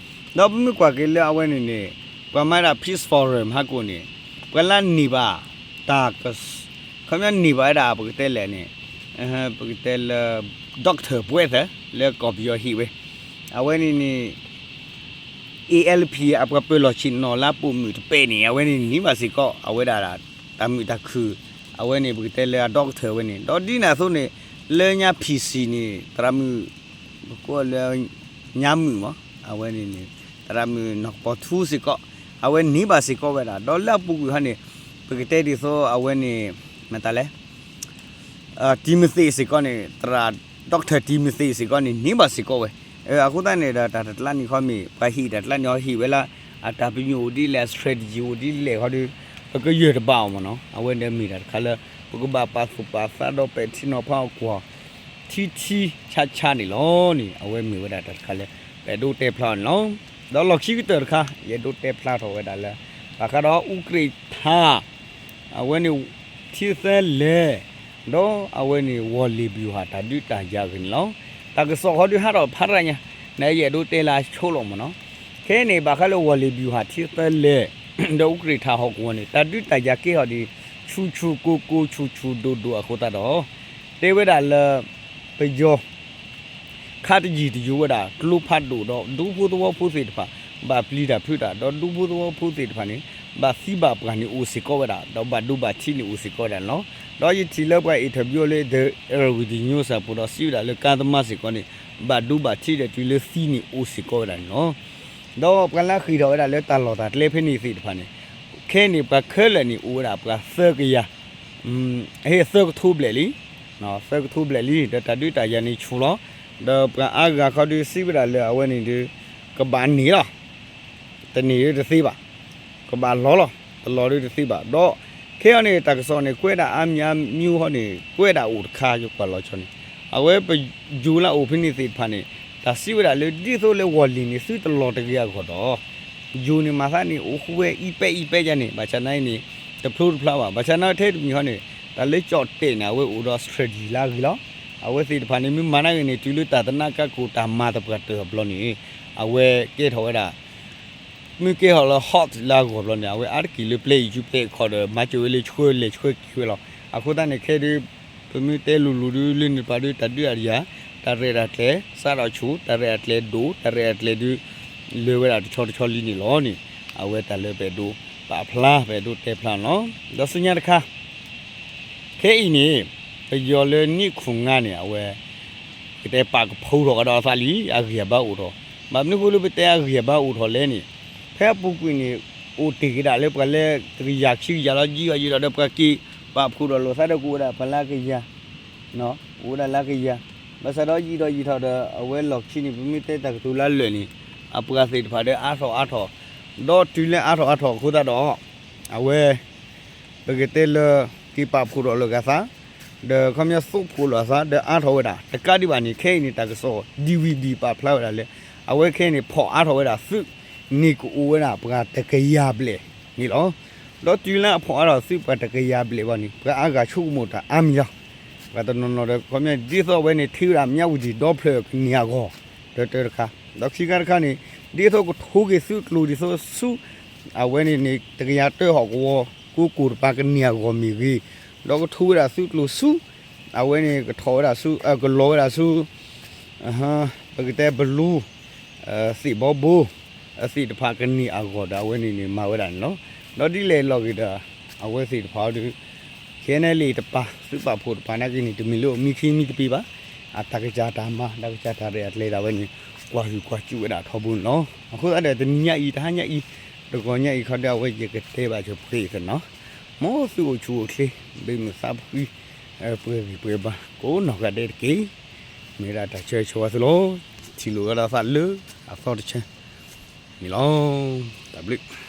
ၤ. ဒီးပမ့ၢ်ကွၢ်က့ၤလၢအဝဲန့ၣ်န့ၣ် ပှၤမၤဒၣ် Peace Forum ဟးကိးန့ၣ် ပှၤလၢန့ၢ်ဘၣ်တၢ် ခီပညီန့ၢ်ဘၣ်ဝဲဒၣ် ပကတဲလဲၣ်န့ၣ် ပကတဲလၢ doctor ပှဲၤသၢ လၢကီၢ်ပယီၤဟ့ၣ်ဝဲ အဝဲန့ၣ်န့ၣ် A L P အပှၤပၢၤလီၢ်ဆ့ၣ်နီၤလၢပိာ်မုၣ်တပဲာ်န့ၣ် အဝဲန့ၣ်န့ၢ်ဘၣ်စ့ၢ်ကီး အဝဲဒၣ်တၢ်မုာ်တၢ်ခုၣ် အဝဲန့ၣ် ပကတဲလၢအ doctor ဝဲန့ၣ် ဒီးဒ်န့ၣ်အသိးန့ၣ် လၢညါ P C န့ၣ် သရၣ်မုၣ် ပကိးလၢ ညါမုၣ်မး အဝဲန့ၣ်န့ၣ် သရၣ်မုၣ်နီၢ်ကပီၤထူစ့ၢ်ကီး အဝဲန့ၢ်ဘၣ်စ့ၢ်ကီးဝဲဒၣ် ဒီးလၢအပူၤကွံာ်ဟီန့ၣ် ပကတဲဒ်သိးအဝဲန့ၣ် မတၤလဲၣ် Timothy စ့ၢ်ကီးန့ၣ် သရၣ် Doctor Timothy စ့ၢ်ကီးန့ၣ် န့ၢ်ဘၣ်စ့ၢ်ကီးဝဲ. အဃိသတးန့ၣ်ဒီး တၢ်တကျါန့ၣ်ခီမ့ၢ် ပှၤဟ့ၣ်တၢ်တကျါန့ၣ်ဟီ ဟ့ၣ်ဝဲလၢ အတၢ်ပညိၣ်အိၣ်ဒ်လဲၣ် အ strategy အိၣ်ဒ်လဲၣ်ခီဒီး ပကယၢၢ်တဘၣ်အီၤမ့ၢ်နီၤ. အဝဲန့ၣ်မ့ၢ်တၢ်တခါလၢ ပကဘၣ်ပာ်သူၣ်ပာ်သးဒီးပဲာ်ထံနီၤဖးအီၤကွၢ် ထံထံဆးဆးန့ၣ်လီၤန့ၣ် အဝဲမ့ၢ်ဝဲဒၣ်တၢ်တခါလၢ ပအဲၣ်ဒိးတဲဖျါအီၤန့ၣ်လီၤ. ဒီးလီၢ်ခံကတၢၢ်တခါ ယအဲၣ်ဒိးတဲဖျါထီၣ်ဝဲဒၣ်လၢ ဘၣ်ဃးဒီးအူကြ့းထၣ် အဝဲန့ၣ် ထံသၢလဲၢ် ဒီးအဝဲန့ၣ် ဝီၢ်လ့ၣ်ဘျူၤဟၣ်တၢ်ဒုးတၢ်ယၤအဂ့ၢ်န့ၣ်လီၤ. တၢ်ကစီၣ်ဃီဒုးဟးထီၣ်ဖးတရၣ်ညါ နယအဲၣ်ဒိးတဲလၢအဆိလီၤမ့ၢ်နီၤ. ခဲအံၤန့ၣ် ဘၣ်ဃးလၢဝီၢ်လ့ၣ်ဘျူၤဟၣ်ထံသၢလဲၢ် ဒီးအူကြ့းထၣ်ဟီၣ်ကဝီၤန့ၣ် တၢ်ဒုးတၢ်ယၤကဲထီၣ်ဒံး ဆူၣ်ဆူၣ်ကိၢ်ကိၢ် ဆူၣ်ဆူၣ်ဒိၣ်ဒိၣ်အဃိသတးဒီး တဲဝဲဒၣ်လၢ ပယီၤ ခးတယံာ်တယိာ်ဝဲဒၣ် ကျိဖးဒိၣ်ဒီး ဒူဖိသဝီဖိသ့ၣ်တဖၣ် ဘၣ်ပျံၤတၢ်ဖုးတၢ် ဒီးဒူဖိသဝီဖိသ့ၣ်တဖၣ်န့ၣ် ဘၣ်သံဘၣ်ပှၢ်န့ၣ်အိၣ်စ့ၢ်ကီးဝဲဒၣ် ဒီးဘၣ်ဒိဘၣ်ထံးန့ၣ်အိၣ်စ့ၢ်ကီးဝဲဒၣ်န့ၣ်လီၤ. ဒီးယထံၣ်လၢပှၤ interview လၢ The Irrawaddy News အပူၤဒီးစံးဝဲဒၣ်လၢကါသမါစ့ၢ်ကီးန့ၣ် ဘၣ်ဒိဘၣ်ထံးဒီးတုၤလၢသံန့ၣ်အိၣ်စ့ၢ်ကီးဝဲဒၣ်န့ၣ်လီၤ. ဒီးပှၤလၢအဃ့ၢ်ထီၣ်ဝဲဒၣ်လၢတၢ်လီၢ်တၢ်ကျဲဖဲန့ၣ်သ့ၣ်တဖၣ်န့ၣ် ခဲအံၤန့ၣ် ပှၤခဲလၢာ်န့ၣ်အိၣ်ဝဲဒၣ်ပှၤသၢကယၤ ဟ့ၣ်သၢကထိဘျဲၣ်လံ သၢကထိဘျဲၣ်လံ ဒီးတၢ်ဒုးတၢ်ယၤန့ၣ်ဆူၣ်လီၤ. ဒီးပှၤအါဂၤခီဒုးစံးဝဲဒၣ်လၢအဝဲန့ၣ်ဒုး ကဘၣ်န့ၢ်လီၤ တန့ၢ်ဒုးတသ့ဘၣ်, ကဘၣ်လီၤလီၤ, တလီၤဒုးတသ့ဘၣ်. ဒီးခဲအံၤန့ၣ် တၢ်ကစီၣ်န့ၣ် ကွဲးဒၣ်အါမံၤအါမံၤဟီန့ၣ် ကွဲးဒၣ်အိၣ်တခါ ယကွၢ်လီၤဆီန့ၣ် အဝဲပယိၤလၢအအိၣ်ဖဲန့ၣ်သ့ၣ်တဖၣ်န့ၣ် တၢ်စံးဝဲဒၣ်လၢ ဒ်သိးလၢဝီၢ်လ့ၣ်န့ၣ် သုတလီၤတဂ့ၤအဂီၢ်ဒီး ယိၤန့ၣ်မၤသးန့ၣ် အိၣ်ဃူဝဲအံၤပဲအံၤပဲယါန့ၣ် ဘၣ်ဆၣ်နာ်အံၤန့ၣ် တဖျိတဖျါဘၣ်. ဘၣ်ဆၣ်နာ်ထဲတမံၤဟီန့ၣ် တၢ်လၢကၠီၣ်တဲာ်န့ၣ် အဝဲအိၣ်ဒီး strategy လၢအဂ့ၤလီၤ. အဝဲသ့ၣ်တဖၣ်န့ၣ် မ့ၢ်မၤနာ်ဂ့ၤန့ၣ် တုၤလၢတၢ်သနာ်က့ကိၣ်တၢ်မၤသပှၢ်တၢၢ်အဘျီန့ၣ် အဝဲကဲထီၣ်ဝဲဒၣ် မ့ၢ်ကဲထီၣ်လၢ hot လၢအဂီၢ်ဘျီန့ၣ် အဝဲအါတက့ၢ်လၢပျဲအံၤဆူပျဲအခီဒီး မၤစၢၤဝဲလၢဆှၢလဲၤဆှၢက့ၤဝဲလီၤ. အဃိသတးန့ၣ် ခဲဒုး ပမ့ၢ်တဲလိၤလိၤဒုး လၢန့ၣ်တဖၣ်ဒုး တၢ်ဒုးတၢ်ယၤ တၢ်ရဲၣ်တၢ်ကျဲၤ စးထီၣ်ဆူၣ် တၢ်ရဲၣ်တၢ်ကျဲၤဒိၣ် တၢ်ရဲၣ်တၢ်ကျဲၤဒုး လဲၤဝဲဒၣ်တဆီတဆီလံန့ၣ်လီၤန့ၣ် အဝဲတၢ်လၢပအဲၣ်ဒိးပာ်ဖျါ ပအဲၣ်ဒိးတဲဖျါန့ၣ်လီၤ. ဒီးဆူညါတခါ ခဲအံၤန့ၣ် ပယီၤလၢနံၣ်ခိၣ်ငါန့ၣ် အဝဲ ကတဲပာ်ကဖီထီၣ်ကဒီးအသးလံ အဂံၢ်အဘါအိၣ်ထီၣ်. ဘၣ်မနုၤဃိလၢပတဲအဂံၢ်အဘါအိၣ်ထီၣ်လဲၣ်န့ၣ် ဖဲအပူၤကွံာ်န့ၣ် အိၣ်တ့ၢ်က့ၤဒၣ်လၢပှၤလၢတကယၤခံကယၤလီၤ ယံာ်အီၤယံာ်ဒီး ပှၤက့ၤပာ်ဖှိၣ်ဒီးလိာ်သးဒီးကအိၣ်ဝဲဒၣ်ပှၤလၢအကယၤ အိၣ်ဝဲဒၣ်လၢအကယၤ ဘၣ်ဆၣ်ဒီးယံာ်ဒီးယံာ်ထီၣ်ဒီး အဝဲလီၢ်ခံန့ၣ် ပမ့ၢ်တဲတၢ်ကတိၤလၢအလၢာ်န့ၣ် အပှၤသ့ၣ်တဖၣ်ဒီးအါထီၣ်အါထီၣ် ဒီးတုၤလၢအါထီၣ်အါထီၣ်အဃိသတးဒီး အဝဲ ပကတဲလၢ က့ၤပာ်ဖှိၣ်ဒီးလိာ်ကသး ဒီးခီပညီသိးဖှိၣ်လိာ်အသး ဒီးအါထီၣ်ဝဲဒၣ် တကးဒံးဘၣ်န့ၣ် ခဲအံၤန့ၣ် တၢ်ကစီၣ် DVD ပာ်ဖျါဝဲဒၣ်လၢ အဝဲခဲအံၤန့ၣ် ဖီၣ်အါထီၣ်ဝဲဒၣ်သုးန့ၣ်ကအိၣ်ဝဲဒၣ်ပှၤတကယၤဘျဲၣ်န့ၣ်လီၤ. ဒီးတုၤလၢအဖီၣ်အါထီၣ်သုးပှၤတကယၤဘျဲၣ်ဘၣ်န့ၣ် ပှၤအါဂၤဆိကမိၣ်တၢ်အါမံၤလီၤ. ပှၤတနီၤနီၤဒီး ခီပညီ ဒ်သိးအဝဲန့ၣ် ထံၣ်ဝဲဒၣ်မၠးဝတံၣ်ဒီဖျၢၣ်ကန့ၢ်အဂီၢ် တၢတၢတခါ ဒီးခံခါတခါန့ၣ် ဒ်သိးကထိက့ၤသုးကျိၤဒ်သိးဆူ အဝဲန့ၣ်န့ၣ် တကယၤတၢဟီၣ်ကဝီၤ ကိးကိၢ်တပၤကန့ၢ်အဂီၢ်မ့ၢ်ဂ့ၤ, ဒီးကထိဝဲဒၣ်သုးကျိၤဆူ အဝဲန့ၣ်ကထီၣ်ဝဲဒၣ်ဆူ ကလီၤဝဲဒၣ်ဆူ ပကတဲဘလူ သ့ၣ်ဘီဘိ အသ့ၣ်တဖၣ်ကန့ၢ်အဂီၢ်ဒီး အဝဲန့ၣ်န့ၣ်မၤဝဲဒၣ်န့ၣ်လီၤ. ဒီးဒ်လဲၣ်လီၤဂ့ၤဒီး အဝဲသ့ၣ်တဖၣ်အီၤဒီး ခဲန့ၣ်လံတပၤ သုးပာ်ဖှိၣ်တပၤနာ်က့န့ၣ် တမ့ၢ်လၢအိၣ်မံခ့မံတပ့ၤဘၣ်. အတၢ်ကစၢ်တၢ်မၤ တၢ်ကစၢ်တၢ်ရဲၣ်အကျဲၤဒၣ်ဝဲန့ၣ် ကွၢ်ဟုၣ်ကွၢ်စူၣ်ဝဲဒၣ်ထီဘိန့ၣ်လီၤ. အဃိသတးဒီး တနံၤညါအံၤ တဟါညါအံၤ တဂီၤညါအံၤခီဒီး အဝဲယကတဲဘၣ်စၢၤပှဲၤအံၤသ့ၣ်နီၤ, မ်သုအိၣ်ဆူၣ်အိၣ်ချ့ ဘၣ်မုာ်သးဖှံ ပှဲၤဂံၢ်ပှဲၤဘါ ကိးနီၢ်ဂၤဒဲးတက့ၢ်. မ့ၢ်ဝဲဒၣ်တၢ်ဆၢဂ့ၤဆၢဝါသုလီၤ. ထံၣ်လိာ်ဝဲဒၣ်သးလၢအသီတဆၢန့ၣ်လီၤ. တၢ်ဘျုး